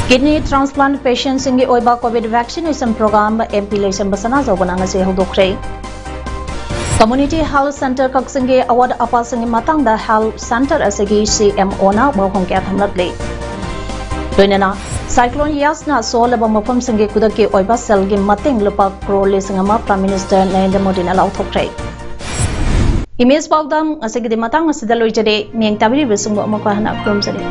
Kidney transplant patient ꯁꯤꯡꯒꯤ ꯑꯣꯏꯕ COVID vaccination program MP ꯂꯩꯁꯦꯝꯕ ꯁꯅꯥꯖꯥꯎꯕꯅ ꯉꯁꯤ ꯍꯧꯗꯣꯛꯈ꯭ꯔꯦ꯫ Community Health Centre ꯀꯛꯆꯤꯡꯒꯤ ꯑꯋꯥꯠ ꯑꯄꯥꯁꯤꯡꯒꯤ ꯃꯇꯥꯡꯗ Health Centre ꯑꯁꯤꯒꯤ CMO ꯅ ꯋꯥꯍꯪ ꯀꯌꯥ ꯊꯝꯂꯛꯂꯤ꯫ ꯂꯣꯏꯅꯅ Cyclone ꯌꯥꯁꯅ ꯁꯣꯛꯍꯜꯂꯕ ꯃꯐꯝꯁꯤꯡꯒꯤ ꯈꯨꯗꯛꯀꯤ ꯑꯣꯏꯕ ꯁꯦꯜꯒꯤ ꯃꯇꯦꯡ ꯂꯨꯄꯥ ꯀ꯭ꯔꯣꯔ ꯂꯤꯁꯤꯡ ꯑꯃ Prime Minister ꯅꯔꯦꯟꯗ꯭ꯔ ꯃꯣꯗꯤꯅ ꯂꯥꯎꯊꯣꯛꯈ꯭ꯔꯦ꯫ Image ꯄꯥꯎꯗꯝ ꯉꯁꯤꯒꯤꯗꯤ ꯃꯇꯥꯡ ꯑꯁꯤꯗ ꯂꯣꯏꯖꯔꯦ꯫ ꯃꯤꯠꯌꯦꯡ ꯇꯥꯕꯤꯔꯤꯕꯁꯤꯡꯕꯨ ꯑꯃꯨꯛꯀ ꯍꯟꯅ ꯈꯨꯔꯨꯝꯖꯔꯤ꯫